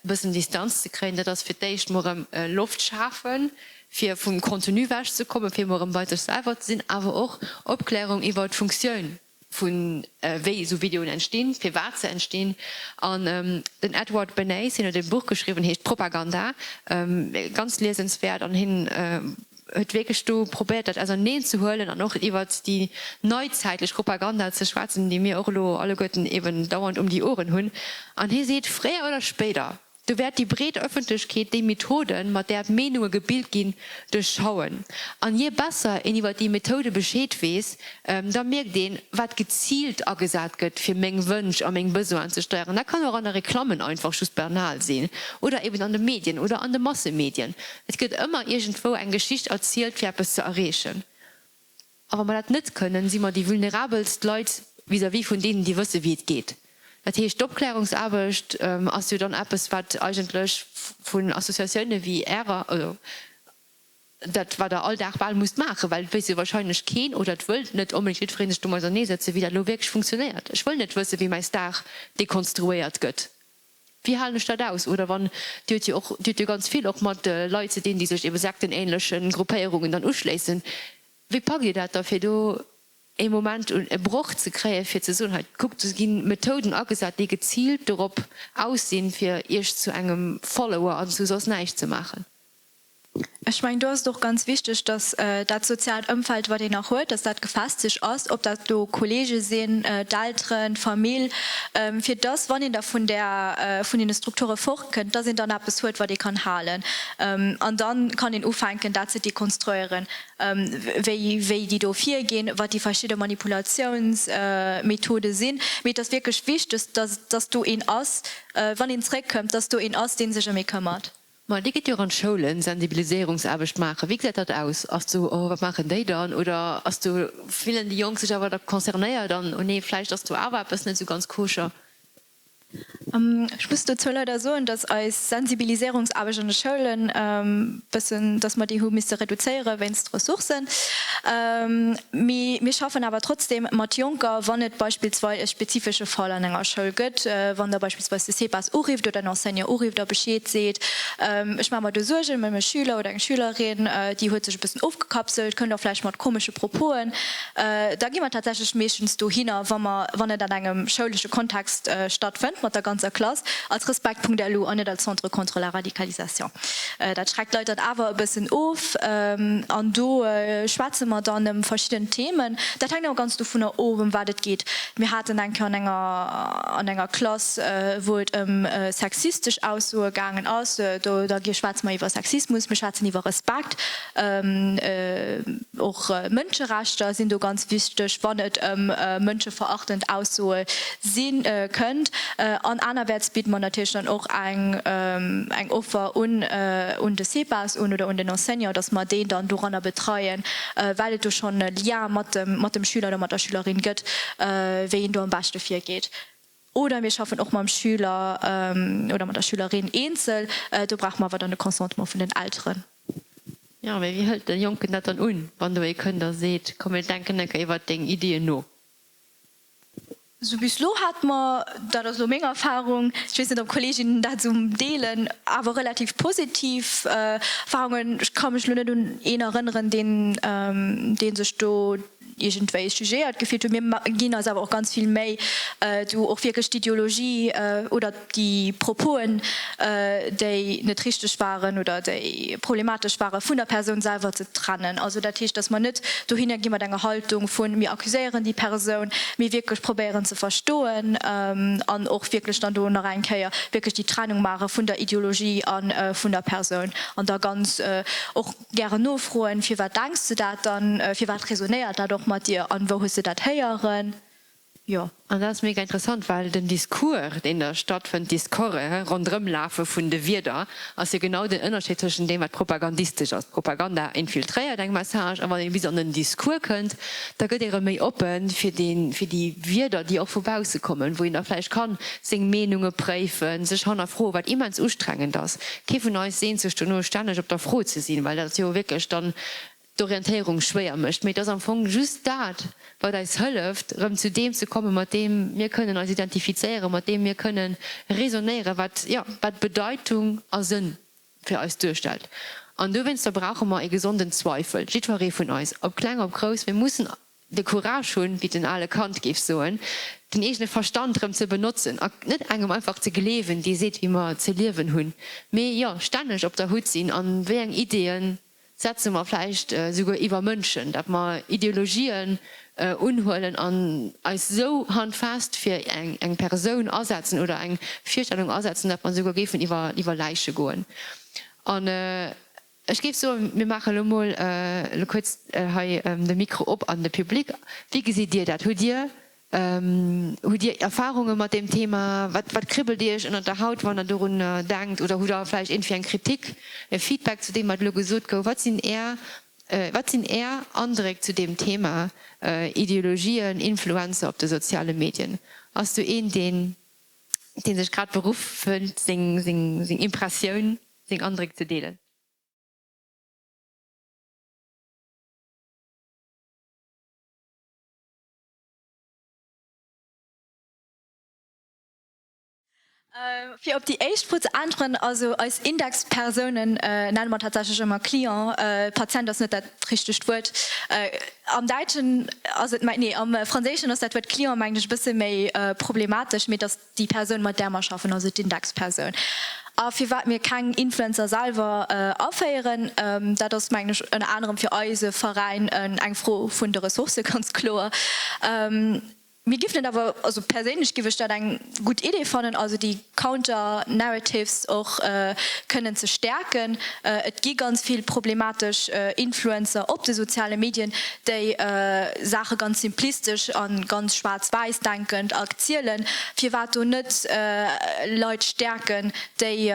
bëssen Distanz ze kréien. Dat ass fir d'éischt mol erëm Loft schafen, fir vum Contenu ewechzekommen, fir mol erëm bei sech selwer ze sinn, awer och Opklärung iwwer d'Funktioun vu wéi esou Videoen entstinn, firwat se entstinn. An den Edward Bernays, hien huet e Buch geschriwwen, heescht Propaganda, ganz liesenswäert, an hien huet wierklech do probéiert, dat auserneen ze huelen an och iwwert déi neizäitlech Propaganda ze schwätzen, déi mir och elo alleguerten eben dauernd um déi Oueren hunn. An hie seet, Fréier oder spéider Do wäert déi breet Ëffentlechkeet déi Methoden, mat där d'Meenunge gebilt ginn, duerchschauen. An jee besser een iwwer déi Methode Bescheed weess, da mierkt een, wat geziilt agesat gëtt, fir meng Wënsch a meng Besoinen ze steieren. Dat kann och an der Reklammen einfach just banal sinn oder eben an de Medien oder an de Massemedien. Et gëtt ëmmer iergendwou eng Geschicht erzielt, fir eppes ze erreechen. A wa mer dat net kënnen, si mer déi vulnerabelst Leit vis-à-vis vun deenen, déi wësse wéi et geet. Dat heescht, d'Opklärungsaarbecht ass jo dann eppes, wat eigentlech vun Associatioune wéi Ärer, also dat wat Der all Dag bal musst maachen, well et wéisst jo wahrscheinlech keen oder et wëllt net onbedéngt jiddweree sech domat auserneesetzen, wéi dat elo wierklech funktionéiert. Ech wëll net wëssen, wéi mäi Star dekonstruéiert gëtt. Wéi halen ech dat aus? Oder wann, Dir hutt jo och, Dir hutt jo ganz vill och mat Leit ze dinn, déi sech ebe sektenähnleche Gruppéierungen dann uschléissen. Wéi packt Dir dat da fir do ee Moment un e Broch ze kréien, fir ze soen, hei kuckt, do gi Methoden agesat, déi geziilt dorop aus sinn, fir Iech zu engem Follower an zu soss näischt ze maachen? Ech mengen, do ass et och ganz wichteg, dass dat soziaalt Ëmfeld, wat een nach huet, dass dat gefestigt ass, ob dat elo Kollege sinn, d'Elteren, d'Famill, fir dass, wann een da vun där, vun deene Strukture fortkënnt, dass een dann eppes huet, wat ee kann halen. An da kann een ufänken, dat ze dekonstruieren, wéi, wéi déi do virginn, wat déi verschidde Manipulatiounsmethode sinn. Mee et ass wierklech wichteg, dass, dass do een ass, wann een zréckkëmmt, dass do een ass, dee sech ëm ee këmmert. Ma Dir gitt jo och an d'Schoulen Sensibiliséierungsaarbecht maachen. Wéi gesäit dat aus? Ass do, oh wat maachen déi dann? Oder ass do, fillen déi Jonk sech awer da concernéiert an, oh nee, vläicht ass do awer eppes net esou ganz koscher? Ech muss dozou leider soen, dass eis Sensibiliséierungsaarbecht an de Schoulen bëssen, dass mer déi hu misse reduzéiere wéinst Ressourcen. Mee mir schaffen awer trotzdem mat Jonker, wann et beispillsweis e spezifesche Fall an enger Schoul gëtt, wann da beispillsweis de CEPAS urifft oder en Enseignant urifft a Bescheed seet, ech maache mer do Suergen ëm e Schüler oder eng Schülerin, déi huet sech e bëssen ofgekapselt, kënnt och vläicht mat komesche Proposen, da gi mer tatsächlech meeschtens dohinner, wa mer, wann et an engem schoulesche Kontext stattfënnt, mat der ganzer Klass, als Respekt.lu an net als Centre contre la radicalisation. Dat schreckt d'Leit dann awer e bëssen of. An do schwätze mer dann ëm verschidden Themen. Dat hänkt awer ganz dovunner of, ëm wat et geet. Mir haten eng Kéier an enger, an enger Klass, wou et ëm sexistesch Aussoe gaangen ass. Do, da schwätze mer iwwer Sexismus, mir schwätzen iwwer Respekt. Och Mënscherechter sinn do ganz wichteg, wann et ëm mënscheverachtend Aussoe si kënnt. An anerwäerts bidde mer natierlech dann och eng Offer un un de CEPAS un oder un den Enseignant, datt mer deen dann doranner betreien, well et do schonn e Lien mat dem Schüler oder mat der Schülerin gëtt, wéi een do am beschte virgeet. Oder mir schaffen och mam Schüler oder mat der Schülerin eenzel. Do brauche mer awer dann de Consentement vun den Elteren. Jo, mee wéi hëlt de Jonken dat dann un, wann do ee kënnt a seet, komm mir denken eng Kéier iwwert deng Iddien no? Sou bis lo hate mer, dat ass elo meng Erfahrung, ech weess net ob d'Kolleeginnen dat esou deelen, awer relativ positiv Erfahrungen. Ech ka mech elo net un een erënneren, deen dee sech do iergendwéi jugéiert gefillt huet. Mir ginn eis awer och ganz vill Méi, do och wierklech d'Ideologie oder déi Proposen, déi net richteg waren oder déi problematesch waren, vun der Persoun selwer ze trennen. Also dat heescht, datt mer net dohinner gi mat enger Haltung vun, mir accuséieren déi Persoun, mee wierklech probéieren ze verstoen an och wierklech dann do nach eng Kéier wierklech déi Trennung maache vun der Ideologie a vun der Persoun an da ganz och gären nofroen, Firwat denks de dat dann? Firwat resonéiert dat och mat dir? An wou hues de dat héieren? Jo, an dat ass mega interessant, well den Discours, deen da stattfënnt, d'Discourse, ronderëmlafe vun de Wierder, ass jo genau den Ënnerscheed tëschent deem, wat propagandistesch ass. Propaganda infiltréiert eng Message, a wann ee bis an den Discours kënnt, da gëtt ee rëm méi oppe fir dee, fir déi Wierder, déi och vu bausse kommen, wou een da vläicht ka seng Meenunge préifen, sech hannerfroen, wat immens ustrengend ass. Kee vun eis seent sech dono, stänneg op der Fro ze sinn, well dat ass jo wierklech dann d'Orientéierung schwéier mécht, mee et ass am Fong just dat, wat eis hëlleft, erëm zu deem ze kommen, mat deem mir kënnen eis identifizéieren, mat deem mir kënnen raisonnéieren, wat, jo, wat Bedeitung a Sënn fir eis duerstellt. An dowéinster brauche mer ee gesonden Zweifel, jiddweree vun eis, ob kleng, ob grouss. Mir mussen de Courage hunn, wéi den ale Kant géif soen, den eegene Verstand erëm ze benotzen a net engem einfach ze gleewen, dee seet, wéi mer ze liewen hunn, mee, jo, stänneg op der Hutt sinn an wéi eng Ideeën setze mer vläicht souguer iwwer Mënschen, datt mer Ideologien unhuelen an eis esou handfest fir eng Persoun asetzen oder eng Virstellung asetzen, datt mer souguer géifen iwwer Läiche goen. An ech géif soen, mir maache elo mol elo kuerz hei de Mikro op an de Public. Wéi gesitt Dir dat? Hutt Dir Hutt Dir Erfarunge mat deem Thema? Wat wat kribbelt Iech ënnert der Haut, wann Der dorun denkt? Oder hutt Der vläicht iergendwéi eng Kritik, e Feedback zu deem, wat elo gesot gouf? Wat sinn Är wat sinn Är Andréck zu deem Thema Ideologien, Influencer op de soziale Medien? Ass do een, deen dee sech grad beruff fënnt, seng seng seng Impressioun, seng Andréck ze deelen? Fir op déi éischt Fro ze äntweren, also eis Indexpersounen nenne mer tatsächlech ëmmer Client. Patient ass net dat richtegt Wuert. Am Däitschen ass et, nee, am Franséischen ass dat Wuert Client, mengen ech, e bësse méi problematesch, mee et ass déi Persoun, mat där mer schaffen, also d'Indexpersoun. A firwat mir keng Influencer selwer aféieren, dat ass, mengen ech, ënner anerem fir eise Veräin eng Fro vun de Ressourcë, ganz kloer. Mir giffen et awer, also perséinlech giff ech dat eng gutt Idee fannen, also déi Counter Narratives och kënnen ze stäerken. Et gi ganz vill problematesch Influencer op de soziale Medien, déi Saache ganz simplistesch a ganz schwaarz-wäiss denkend erzielen. Firwat do net Leit stäerken, déi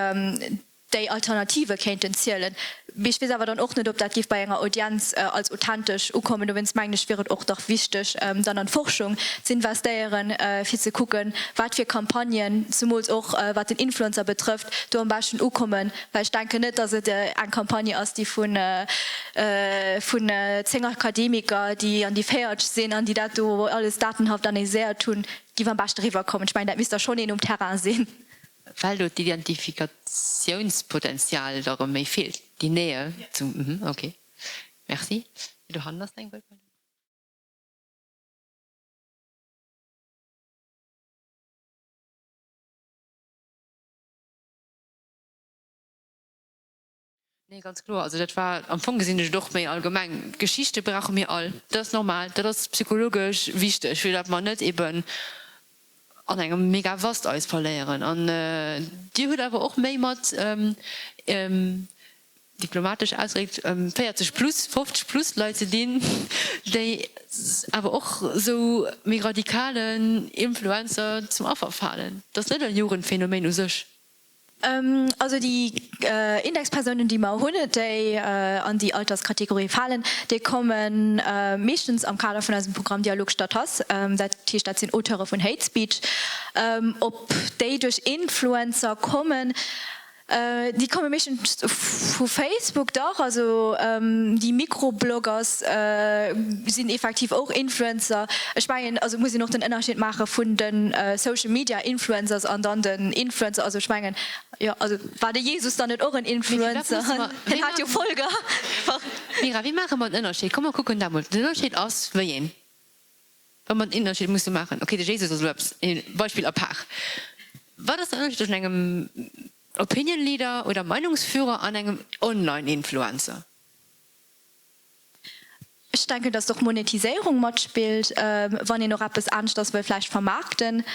déi Alternative kéinten zielen. Mee ech weess awer dann och net, ob dat géif bei enger Audienz als authentesch ukommen. Dowéinst mengen ech, wier et och dach wichteg, dann an d'Forschung z'investéieren, fir ze kucken, wat fir Campagnen, zemools och wat den Influencer betrëfft, do am beschten ukommen. Well ech denken net, datt et eng Campagne ass, déi vun 10 Akademiker, déi an déi 40 sinn an déi dat do alles datenhaft analyséiert hunn, géif am beschte eriwwerkommen. Ech mengen, dat misst da schonn een um Terrain sinn. Well do d'Identifikatiounspotenzial da rëm méi feelt, déi Nähe zum, mhm, ok, merci. Do hannen ass nach eng Wuertmeldung. Nee, ganz kloer. Also dat war, am Fong gesinn ech et och méi allgemeng, Geschichte brauche mir all. Dat ass normal, dat ass psychologesch wichteg, fir datt mer net eben an engem mega Wast eis verléieren. An Dir hutt awer och méi mat, diplomatesch ausgedréckt, 40 plus, 50 plus Leit ze dinn, déi awer och esou méi radikalen Influencer zum Affer falen. Dat ass net e Jugendphänomen u sech. Also déi Indexpersounen, déi mer hunn, déi an déi Alterskategorie falen, déi komme meeschtens am Kader vun eisem Programm Dialog statt Hass. Dat heescht, dat sinn Auteure vun Hate Speech. Ob déi duerch Influencer kommen? Déi komme meeschtens vu Facebook, dach. Also déi Mikrobloggers sinn effektiv och Influencer. Ech mengen, also et muss een och den Ënnerscheed maache vun de Social Media Influencers an dann den Influencer. Also ech mengen, jo, also war de Jesus dann net och en Influencer? Hien hat jo Folger. Mira, wéi maache mer den Ënnerscheed? Komm mer kucken dat mol. Den Ënnerscheed ass, wéi een, wa mer den Ënnerscheed musse maachen, okay, de Jesus ass elo eppes, e Beispill à part. Wat ass den Ënnerscheed tëschent engem Opinion Leader oder Meinungsführer an engem Online-Influencer? Ech denken, dass och Monetiséierung matspillt, wann een och eppes aneschters wëll vläicht vermaarkten.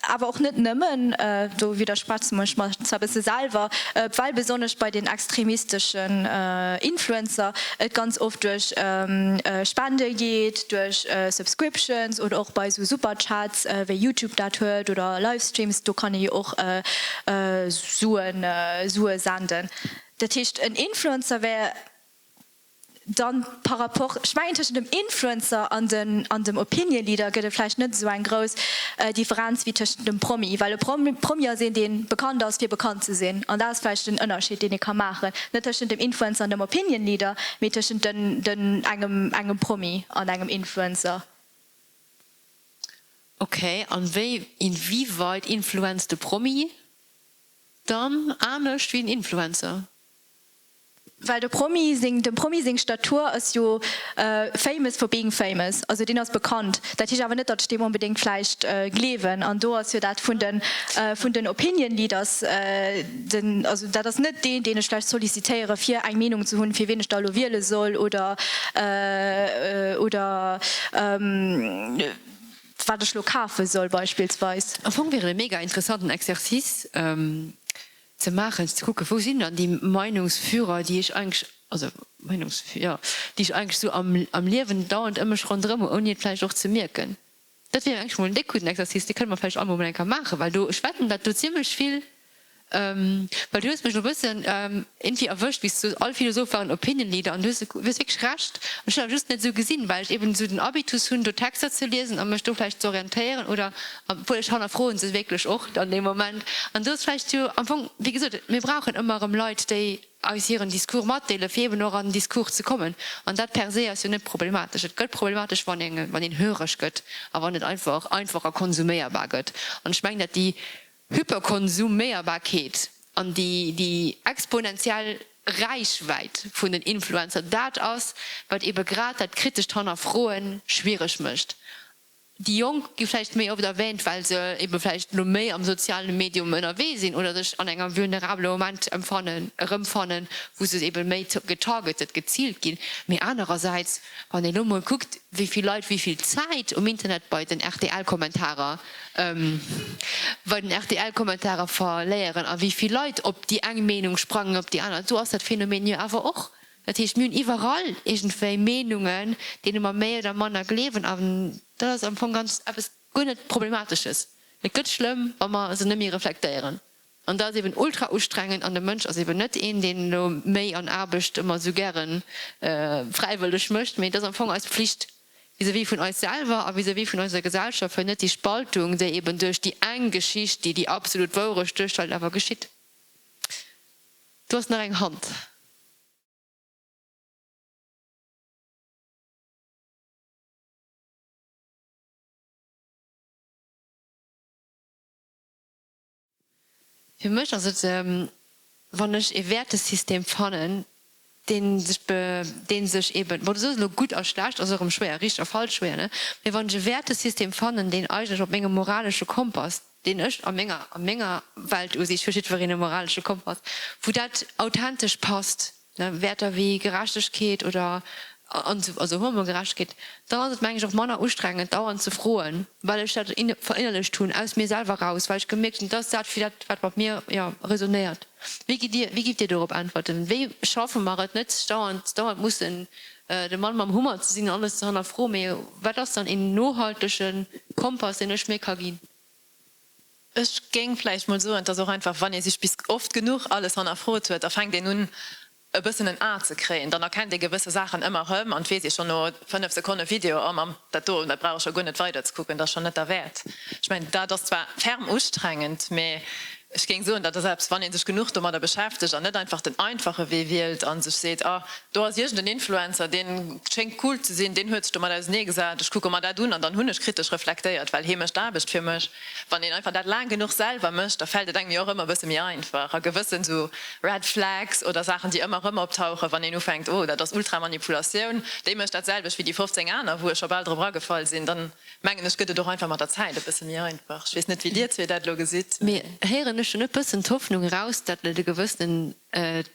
Awer och net nëmmen, do widderschwätzen ech mer zwar e bësse selwer, well besonnesch bei den extremisteschen Influencer et ganz oft duerch Spende geet, duerch Subscriptions oder och bei esou Superchats wéi YouTube dat huet oder Livestreams, do kann ee jo och Suen Sue senden. Dat heescht en Influencer wär Dann par rapport, ech mengen tëschent dem Influencer an den an dem Opinion Leader gëtt et vläicht net esou eng grouss Differenz wéi tëschent dem Promi, well e Promi ass een dee bekannt ass fir bekannt ze sinn an dat ass vläicht den Ënnerscheed deen ee ka maachen, net tëschent dem Influencer an dem Opinion Leader, mee tëschent den den engem engem Promi an engem Influencer. Ok, an wéi inwieweit influenzt de Promi dann anescht wéi en Influencer? Well de Promi seng, dem Promi seng Statur ass jo famous for being famous, also deen ass bekannt. Dat heescht awer net, datt ech deem onbedéngt vläicht gleewen. An do ass jo dat vun den, vun den Opinion Leaders, den, also dat ass net deen, deen ech vläicht sollicitéiere fir eng Meenung ze hunn, fir wien ech da elo wiele soll oder, oder wat ech elo kafe soll beispillsweis. Am Fong wier et e mega interessanten Exercice, ze maachen, ze kucken, wou sinn dann déi Meinungsführer, déi ech eigentlech, also Meinungsführer, jo, déi ech eigentlech esou am, am Liewen dauernd ëm mech ronderëm hu, ouni et vläicht och ze mierken. Dat wier eigentlech mol en déck gudden Exercice, dee kënne mer vläicht all mol eng Kéier maachen, well do, ech wetten, datt do zimlech vill, well du hues mech elo e bëssen iergendwéi erwëscht, wéi s du soos, all Philosoph war en Opinion Leader an du hues, du hues wierklech Recht. An ech hunn awer just net esou gesinn, well ech eben esou den Habitus hunn, do Texter ze liesen a mech do vläicht z'orientéieren oder Obwuel ech hannerfroen se wierklech och dann dee Moment. An do ass vläicht jo am Fong, wéi gesot, mir brauchen ëmmer erëm Leit, déi eis hiren Discours matdeelen, fir eben och an den Discours ze kommen. An dat per se ass jo net problematesch. Et gëtt problematesch, wann een, wann een höreg gëtt a wann et einfach einfach a konsuméierbar gëtt. An ech mengen, datt déi Hyperkonsuméierbarkeet an déi, déi exponentiell Räichwäit vun den Influencer dat ass, wat ebe grad dat kritescht Hannerfroe schwiereg mécht. Déi Jonk gi vläicht méi oft erwähnt, well se ebe vläicht elo méi am soziale Medium ënnerwee sinn oder sech an engem vulnerabele Moment emfannen, erëmfannen, wou se ebe méi getargetet, geziilt ginn. Mee anerersäits, wann een elo mol kuckt, wéi vill Leit wéi vill Zäit um Internet bei den RTL-Kommentarer, bei den RTL-Kommentarer verléieren a wéi vill Leit op déi eng Meenung sprangen, op déi aner, do ass dat Phänomen jo awer och. Dat heescht, mir hunn iwwerall iergendwéi Meenungen, deene mer méi oder manner gleewen, an dat ass am Fong ganz eppes guer net Problematesches. Et gëtt schlëmm, wa mer se net méi reflektéieren. An dat ass eben ultra ustrengend an de Mënsch ass eben net een, deen elo Méi an Aarbecht ëmmer esou gäre fräiwëlleg mécht, mee et ass am Fong eis Pflicht vis-à-vis vun eis selwer a vis-à-vis vun eiser Gesellschaft, fir net déi Spaltung, déi eben duerch déi eng Geschicht, déi déi absolut Wourecht duerstellt, awer geschitt. Do ass nach eng Hand. Fir mech ass et, wann ech ee Wäertesystem fannen, dee sech, dee sech eben, bon, du soos elo gutt a schlecht ass och erëm schwéier, richteg a falsch schwéier, ne, mee wann ech e Wäertesystem fannen, deen eigentlech op mengem moralesche Kompass, deen ech a menger, a menger Weltusiicht, huet jiddwereen e moralesche Kompass, wou dat authentesch passt, ne, Wäerter wéi Gerechtegkeet oder an esou, also Homogerechtegkeet, dann ass et, meng ech, och manner ustrengend dauernd ze froen, well ech dat verinnerlecht hunn, aus mir selwer raus, well ech gemierkt hunn, dass dat fir dat, wat mat mir, jo, resonéiert. Wéi gitt Dir, wéi gitt Dir dorop äntwerten? Wéi schaffe mer et net dauernd, dauernd mussen de Mann mam Hummer ze sinn an alles ze hannerfroen, mee wat ass dann een nohaltege Kompass, deen ech mir ka ginn? Ech géing vläicht mol soen, et ass och einfach, wann ee sech bis oft genuch alles hannerfrot huet, da fänkt een un e bëssen en A ze kréien. Dann erkennt ee gewësse Saachen ëmmer erëm an et weess ee schonn no 5 Sekonne Video, oh Mamm, dat do, dat brauch ech scho guer net weider ze kucken, dat ass schonn net derwäert. Ech mengen, dat ass zwar ferm ustrengend, mee. Ech géing soen, dat ass eppes, wann ee sech genuch domadder beschäftegt an net einfach den einfache Wee wielt a sech seet, ah, do ass iergend en Influencer, dee schéngt cool ze sinn, deen huet sech domat auseneegesat, ech kucke mer dat un an dann hunn ech kritesch reflektéiert, well hee mécht d'Aarbecht fir mech. Wann een einfach dat laang genuch selwer mécht, da fält et engem jo och ëmmer e bësse méi einfach. A gewëssen esou Red Flags oder Saachen, déi ëmmer erëm optauchen, wann een ufänkt, oh, dat ass Ultramanipulatioun, déi mécht dat selwecht wéi déi 15 aner, wou ech scho bal drop eragefall sinn, dann Mengen ech gëtt et och einfach mat der Zäit e bësse méi einfach. Ech weess net wéi dir zwee dat elo gesitt. Mee héieren ech jo net bëssen d'Hoffnung eraus, dat et e gewëssenen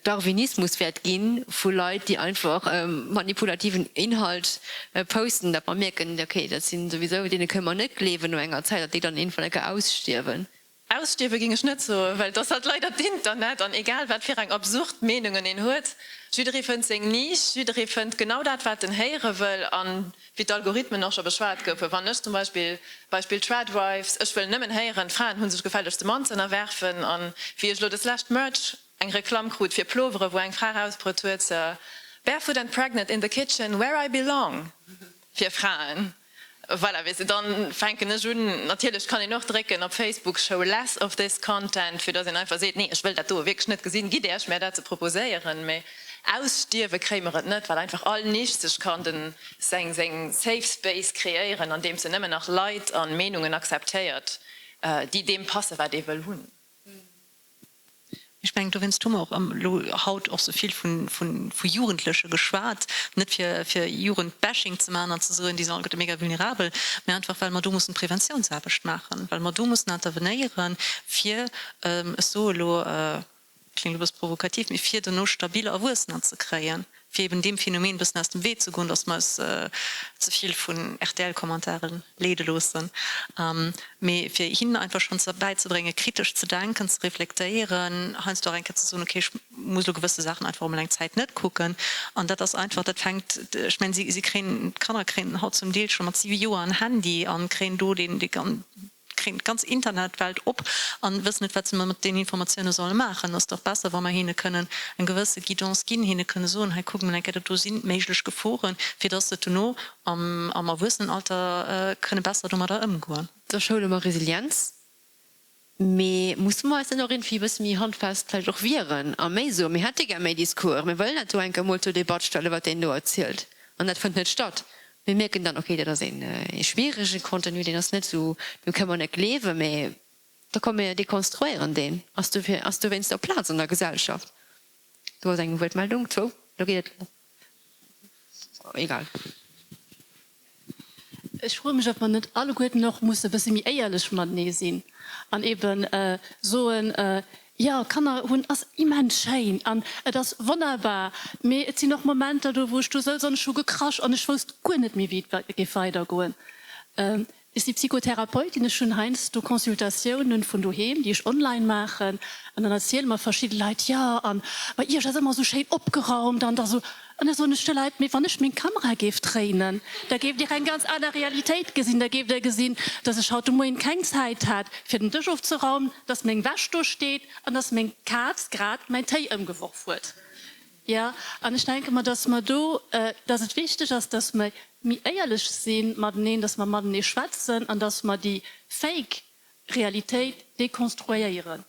Darwinismus wäert gi vu Leit, déi einfach manipulativen Inhalt posten, dat mer mierken, ok, dat sinn souwisou, deene kënne mer net gleewen no enger Zäit, dat déi dann iergendwann enke ausstierwen. Ausstierwe géing ech net soen, well et ass halt leider d'Internet an egal wat fir eng absurd Meenungen een huet, jidderee fënnt seng Nisch, jidderee fënnt genau dat wat en héiere wëll an wéi d'Algorithmen och scho beschwat goufen, wann ech zum Beispill, Beispill Tradwives, ech wëll nëmmen héieren, d'Fraen hu sech gefällegst de Mann ze ënnerwerfen an wéi ech elo des lescht Merch, eng Reklamm krut fir Plovere wou eng Fra rausbruet huet, Barefoot and pregnant in the kitchen where I belong fir Fraen. Voilà, weess de, dann fänken ech un, natierlech kann een och drécken op Facebook show less of this content, fir dass een einfach seet, nee, ech wëll dat doe wierklech net gesinn, gitt Äech mär dat ze proposéieren. Mee ausstierwe kréie mer et net, well einfach all Nisch sech kann den seng seng safe space kreéieren, andeems se nëmmen nach Leit an Meenungen akzeptéiert, déi deem passen, wat ee wëll hunn. Ech mengen, dowéinst hu mer och elo haut och esou vill vu Jugendleche geschwat, net fir fir Jugendbashing ze maachen an ze soen, déi sinn alleguerte mega vulnerabel, mä einfach well mer do mussen Preventiounsaarbecht maachen, well mer do mussen intervenéieren, fir, ech soe elo, kléngt e bësse provokativ, mee fir dono stabil Erwuessener ze kréien, fir eben deem Phänomen e bëssen aus dem Wee ze goen, dass mer eis ze vill vun RTL-Commentairen leede loossen, mee fir hinnen einfach schonn bäizebréngen, kritesch ze denken, ze reflektéieren, heiansdo och eng Kéier ze soen, okay, ech muss elo gewësse Saachen einfach emol eng Zäit net kucken. An dat ass einfach, dat fänkt, ech mengen, si, si kréien, d'Kanner kréien haut zum Deel scho mat siwe Joer en Handy a kréien do deen, dee. kréien d'ganz Internetwelt op an wëssen net, wat se mat deenen Informatioune solle maachen. Ass dach besser, wa mer hinne kënnen eng gewësse Guidance ginn, hinne kënne soen, hei kuck mol eng Kéier, dat do si méiglech Geforen, fir dass se duerno am Erwuessenenalter kënne besser domadder ëmgoen. Da schoule mer Resilienz, mee musse mer eis net och iergendwéi e bësse méi handfest vläicht och wieren a méi soen, mir hätte gär méi Discours, mir wëllen dat do eng Kéier mol zur Debatt stellen, wat deen do erzielt, an dat fënnt net statt. Mir mierken dann, okay, dat ass ee schwierege Contenu, deen ass net esou, deem kënne mer net gleewen, mee da komm mir dekonstruéieren deen. Ass dofir, ass dowéinst och Plaz an der Gesellschaft? Do ass eng Wuertmeldung, zwou, lo geet et, egal. Ech froe mech, ob mer net alleguerten och musse e bësse méi éierlech matenee sinn an eebe soen, Jo, Kanner hunn ass immens schéin an et ass wonnerbar, mee et sinn och Momenter do wou ech do souz an ech hu gekrasch an ech wousst guer net méi wéi et géif weidergoen. Ech si Psychotherapeutin, ech hunn heiansdo Consultatiounen vun doheem, déi ech online maachen an dann erziele mer verschidde Leit, jo an bei iech ass ëmmer esou schéin opgeraumt an da sou. An da soen ech de Leit, Mee wann ech meng Kamera géif dréinen, da géift Dir eng ganz aner Realitéit gesinn. Da géift Der gesinn, dass ech haut de Moien keng Zäit hat, fir den Dësch ofzeraumen, dass meng Wäsch do steet an dass meng Kaz grad mäin Téi ëmgeworf huet. Jo, an ech denke mer, dass mer do, dass et wichteg ass, dass mer méi éierlech si mateneen, dass mer matenee schwätzen an dass mer déi Fake Realitéit dekonstruéieren.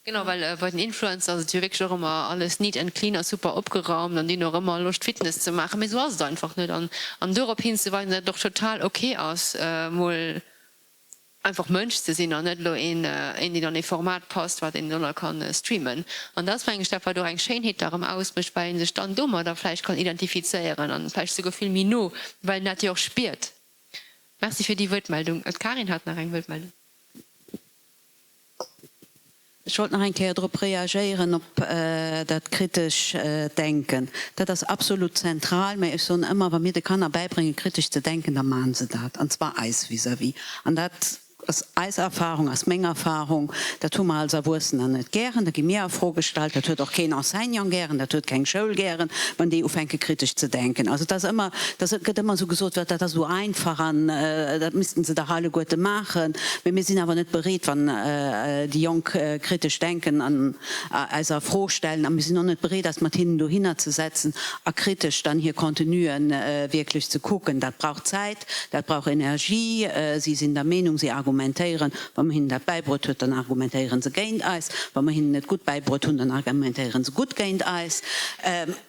Genau, well bei den Influencer ass et jo wierklech och ëmmer alles neat and clean a super opgeraumt an déi hunn och ëmmer Loscht Fitness ze maachen, mee esou ass et einfach net an an dorop hinzeweisen, datt et och total ok ass mol einfach Mënsch ze sinn an net elo een een deen an ee Format passt wat een dono kann streamen an dat ass mengen ech dat wat och eng Schéinheet da rëm ausmécht, well een sech dann domadder vläicht kann identifizéieren an vläicht souguer vill méi no, well een dat jo och spiert. Merci fir déi Wuertmeldung. D'Karin hat nach eng Wuertmeldung. Ech wollt nach eng Kéier drop reagéieren, op dat kritesch Denken. Dat ass absolut zentral, mä ech soen ëmmer, wa mir de Kanner bäibréngen, kritesch ze denken, da maache se dat, an zwar eis vis-à-vis. An dat ass eis Erfahrung, ass meng Erfahrung. Dat hu mer als Erwuessener net gären, da gi mir a Fro gestallt. Dat huet och keen Enseignant gären, dat huet keng Schoul gären, wann déi ufänke kritesch ze denken. Also et ass ëmmer, dat gëtt ëmmer esou gesot, dat ass esou einfach an dat missten se dach alleguerte maachen. Mee mir sinn awer net bereet, wann déi Jonk kritesch denken an eis a Fro stellen, a mir sinn och net bereet, eis mat hinnen dohinner ze setzen a kritesch dann hir Contenuen wierklech ze kucken. Dat brauch Zäit, dat brauch Energie. Si sinn der Meenung, si argumentéieren. argumentéieren. Wa mer hinnen dat bäibruet huet, dann argumentéiere se géint eis. Wa mer hinnen et gutt bäibruet hunn, dann argumentéiere se gutt géint eis.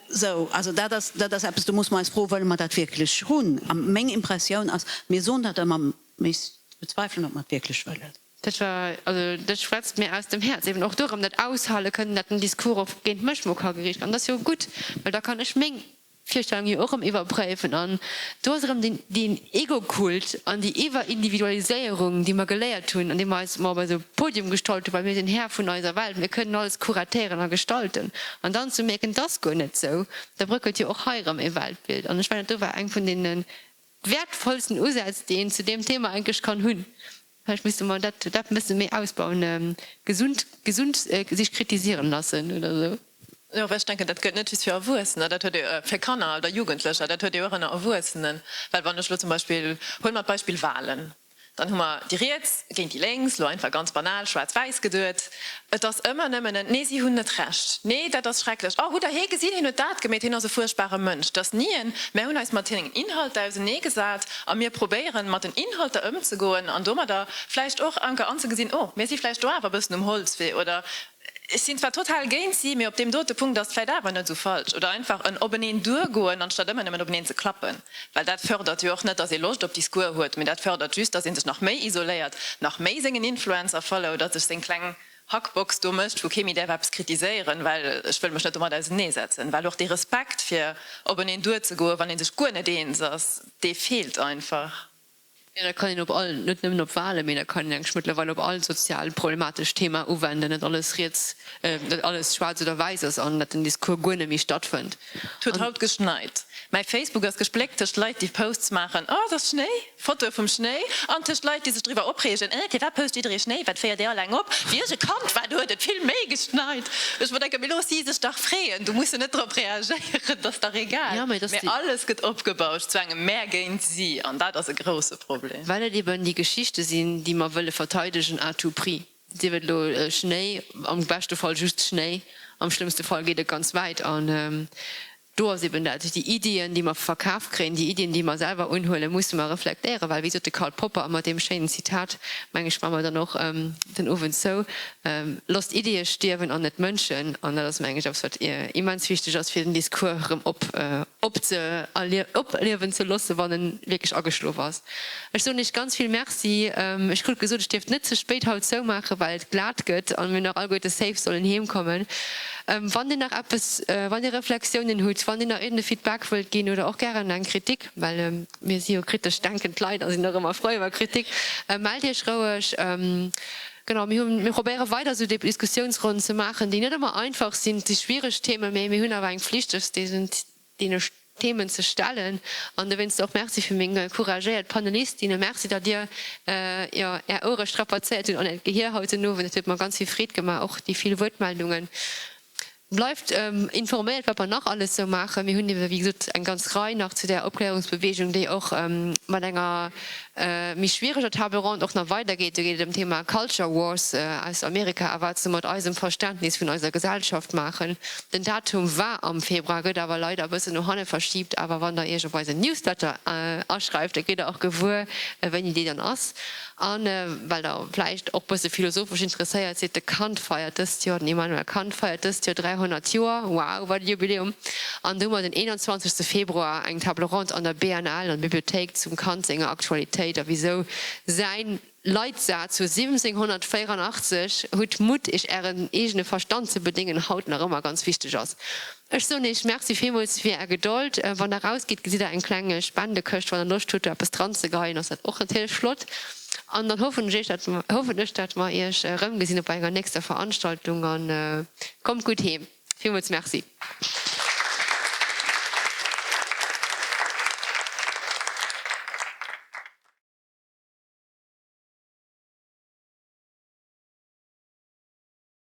Sou, also dat ass, dat ass eppes, do muss mer eis froen, Wëlle mer dat wierklech hunn? A meng Impressioun ass, mir soen dat ëmmer, mee ech bezweifelen, ob mer et wierklech wëllen. Dat war, also dat schwätzt mir aus dem Häerz. Eben och dorëm, dat aushale kënnen, dat den Discours och géint mech mol ka geriicht ginn. An dat ass jo gutt, well da kann ech meng Virstellung jo och erëm iwwerpréifen. An do ass erëm deen, deen Ego-Kult an déi Iwwerindividualiséierung, déi mer geléiert hunn, an déi mer eis mol op eise Podium gestallt hunn, well mir sinn Här vun eiser Welt, mir kënnen alles kuratéieren a gestalten. An dann ze mierken, et ass guer net esou, da bröckelt jo och hei erëm ee Weltbild. An ech mengen, do war eng vun deene wäertvollsten Usätz, déi een zu deem Thema eigentlech kann hunn. Vläicht misste mer dat dat e bësse méi ausbauen, gesund gesund sich kritisieren lassen oder esou. Jo, well ech denken, dat gëllt net just fir Erwuessener, dat huet ee fir Kanner oder Jugendlecher, dat huet ee och ënner Erwuessenen. Well wann ech elo zum Beispill, huele mer d'Beispill Wahlen, dann hu mer déi Riets géint déi Lénks, elo einfach ganz banal schwaarz-wäiss geduet, Et ass ëmmer nëmmen en Nee, si hunn net Recht. Nee, dat ass schrecklech. Oh, hutt Der hee gesinn? Hien huet dat gemeet. Hien ass e fuerchtbare Mënsch. Et ass ni en Mär hunn eis mat sengen Inhalter auseneegesat a mir probéieren, mat den Inhalter ëmzegoen an domadder vläicht och anker anzegesinn, Oh, mir si vläicht do awer e bëssen um Holzwee oder Ech sinn zwar total géint si, mee op deem dote Punkt ass et vläicht awer net esou falsch. Oder einfach en openeen duergoen, anstatt ëmmer nëmmen openeen ze klappen. Well dat fërdert jo och net, datt ee Loscht op Discours huet, mee dat fërdert just, datt ee sech nach méi isoléiert, nach méi sengen Influencer followt, sech seng kleng Hackbox do mécht, wou kee méi däerf eppes kritiséieren, well ech wëll mech net domat auseneesetzen. Well och dee Respekt fir openeen duerzegoen, wann ee sech guer net eens ass, dee feelt einfach. Jo, dat kann een op all, net nëmmen op Wahlen, mee dat kann een eigentlech mëttlerweil op all sozial problematesch Thema uwenden, net alles riets, net alles schwaarz oder wäiss ass an dat den Discours guer net méi stattfënnt. Et huet haut geschneit. Mäi Facebook ass gespléckt tëscht Leit déi Posts maachen, oh et ass Schnéi, Fotoe vum Schnéi, an tëscht Leit déi sech driwwer opreegen, eh firwat post jidderee Schnéi, wat féiert dir all eng op, wéi ech e Kand war do huet et vill méi geschneit. Ech mer denken, mee looss si sech dach freeën, du muss jo net drop reagéieren, et ass dach egal. Mee alles gëtt opgebauscht zu engem mär géint si an dat ass e grousse Problem. Well et eben déi Geschichte sinn, déi mer wëlle verteidegen à tout prix. Sief et elo Schnéi, am beschte Fall just Schnéi, am schlëmmste Fall geet et ganz wäit. An do ass eben dat, déi Iddien, déi mer verkaf kréien, déi Iddien, déi mer selwer unhuelen, musse mer reflektéieren. Well wéi sot de Karl Popper, a mat deem schéinen Zitat, meng ech, maache mer dann och den Owend zou, Losst Iddie stierwen an net Mënschen. An dat ass, meng ech, eppes, wat immens wichteg ass, fir den Discours erëm op opliewen ze loossen, wann en wierklech ageschlof ass. Ech soen Iech ganz vill Merci. Ech krut gesot, ech dierft net ze spéit haut zoumaachen, well et glat gëtt an mir nach alleguerte safe sollen heem kommen. Wann Dir nach eppes, wann Dir Reflexiounen hutt, wann Dir nach iergend e Feedback wëllt ginn oder och gären eng Kritik, well mir si jo kritesch denkend Leit a sinn och ëmmer frou iwwer Kritik, mellt Iech roueg. Genau, mir hunn, mir probéiere weider esou Diskussiounsronnen ze maachen, déi net ëmmer einfach sinn. Et si schwiereg Themen, mee mir hunn awer eng Flicht, eis deesen, deene Themen ze stellen. An dowéinst och Merci fir meng couragéiert Panelistinnen. Merci, datt Dir, jo, Är Ouere strapazéiert hutt an Äert Gehier haut den Owend. Et huet mer ganz vill Freed gemaach, och déi vill Wuertmeldungen. Bleift informéiert, wat mer nach alles sou maachen. Mir hunn ebe wéi gesot eng ganz Rei nach zu där Opklärungsbewegung, déi och mat enger méi schwiereger Table ronde och nach weidergeet. Do geet et ëm d'Thema Culture Wars aus Amerika a wat se mat eisem Verständnis vun eiser Gesellschaft maachen. Den Datum war am Februar, gëtt awer leider e bëssen no hanne verschiibt. Awer wann der Iech op eisen Newsletter aschreift, da kritt der och gewuer, wéini dee dann ass. A well der vläicht och bësse philosophesch interesséiert sidd, de Kant feiert dëst Joer, den Immanuel Kant feiert dëst Joer 300 Joer, wow, wat e Jubiläum! An do hu mer den 21. Februar eng Table ronde an der BNL, an der Bibliothéik, zum Kant senger Aktualitéit a wisou säin Leitsaz vu 1784, Hutt Mutt, iech ären eegene Verstand ze bedéngen, haut nach ëmmer ganz wichteg ass. Ech soen iech Merci villmools fir är Gedold. Wann der rausgitt, gesitt der eng kleng Spendekëscht. Wann der Loscht hutt, do eppes dran ze geheien, ass dat och natierlech flott. An dann hoffen ech iech, dat, hoffen ech, dat mer iech erëmgesinn op enger nächster Veranstaltung. An kommt gutt heem. Villmools Merci.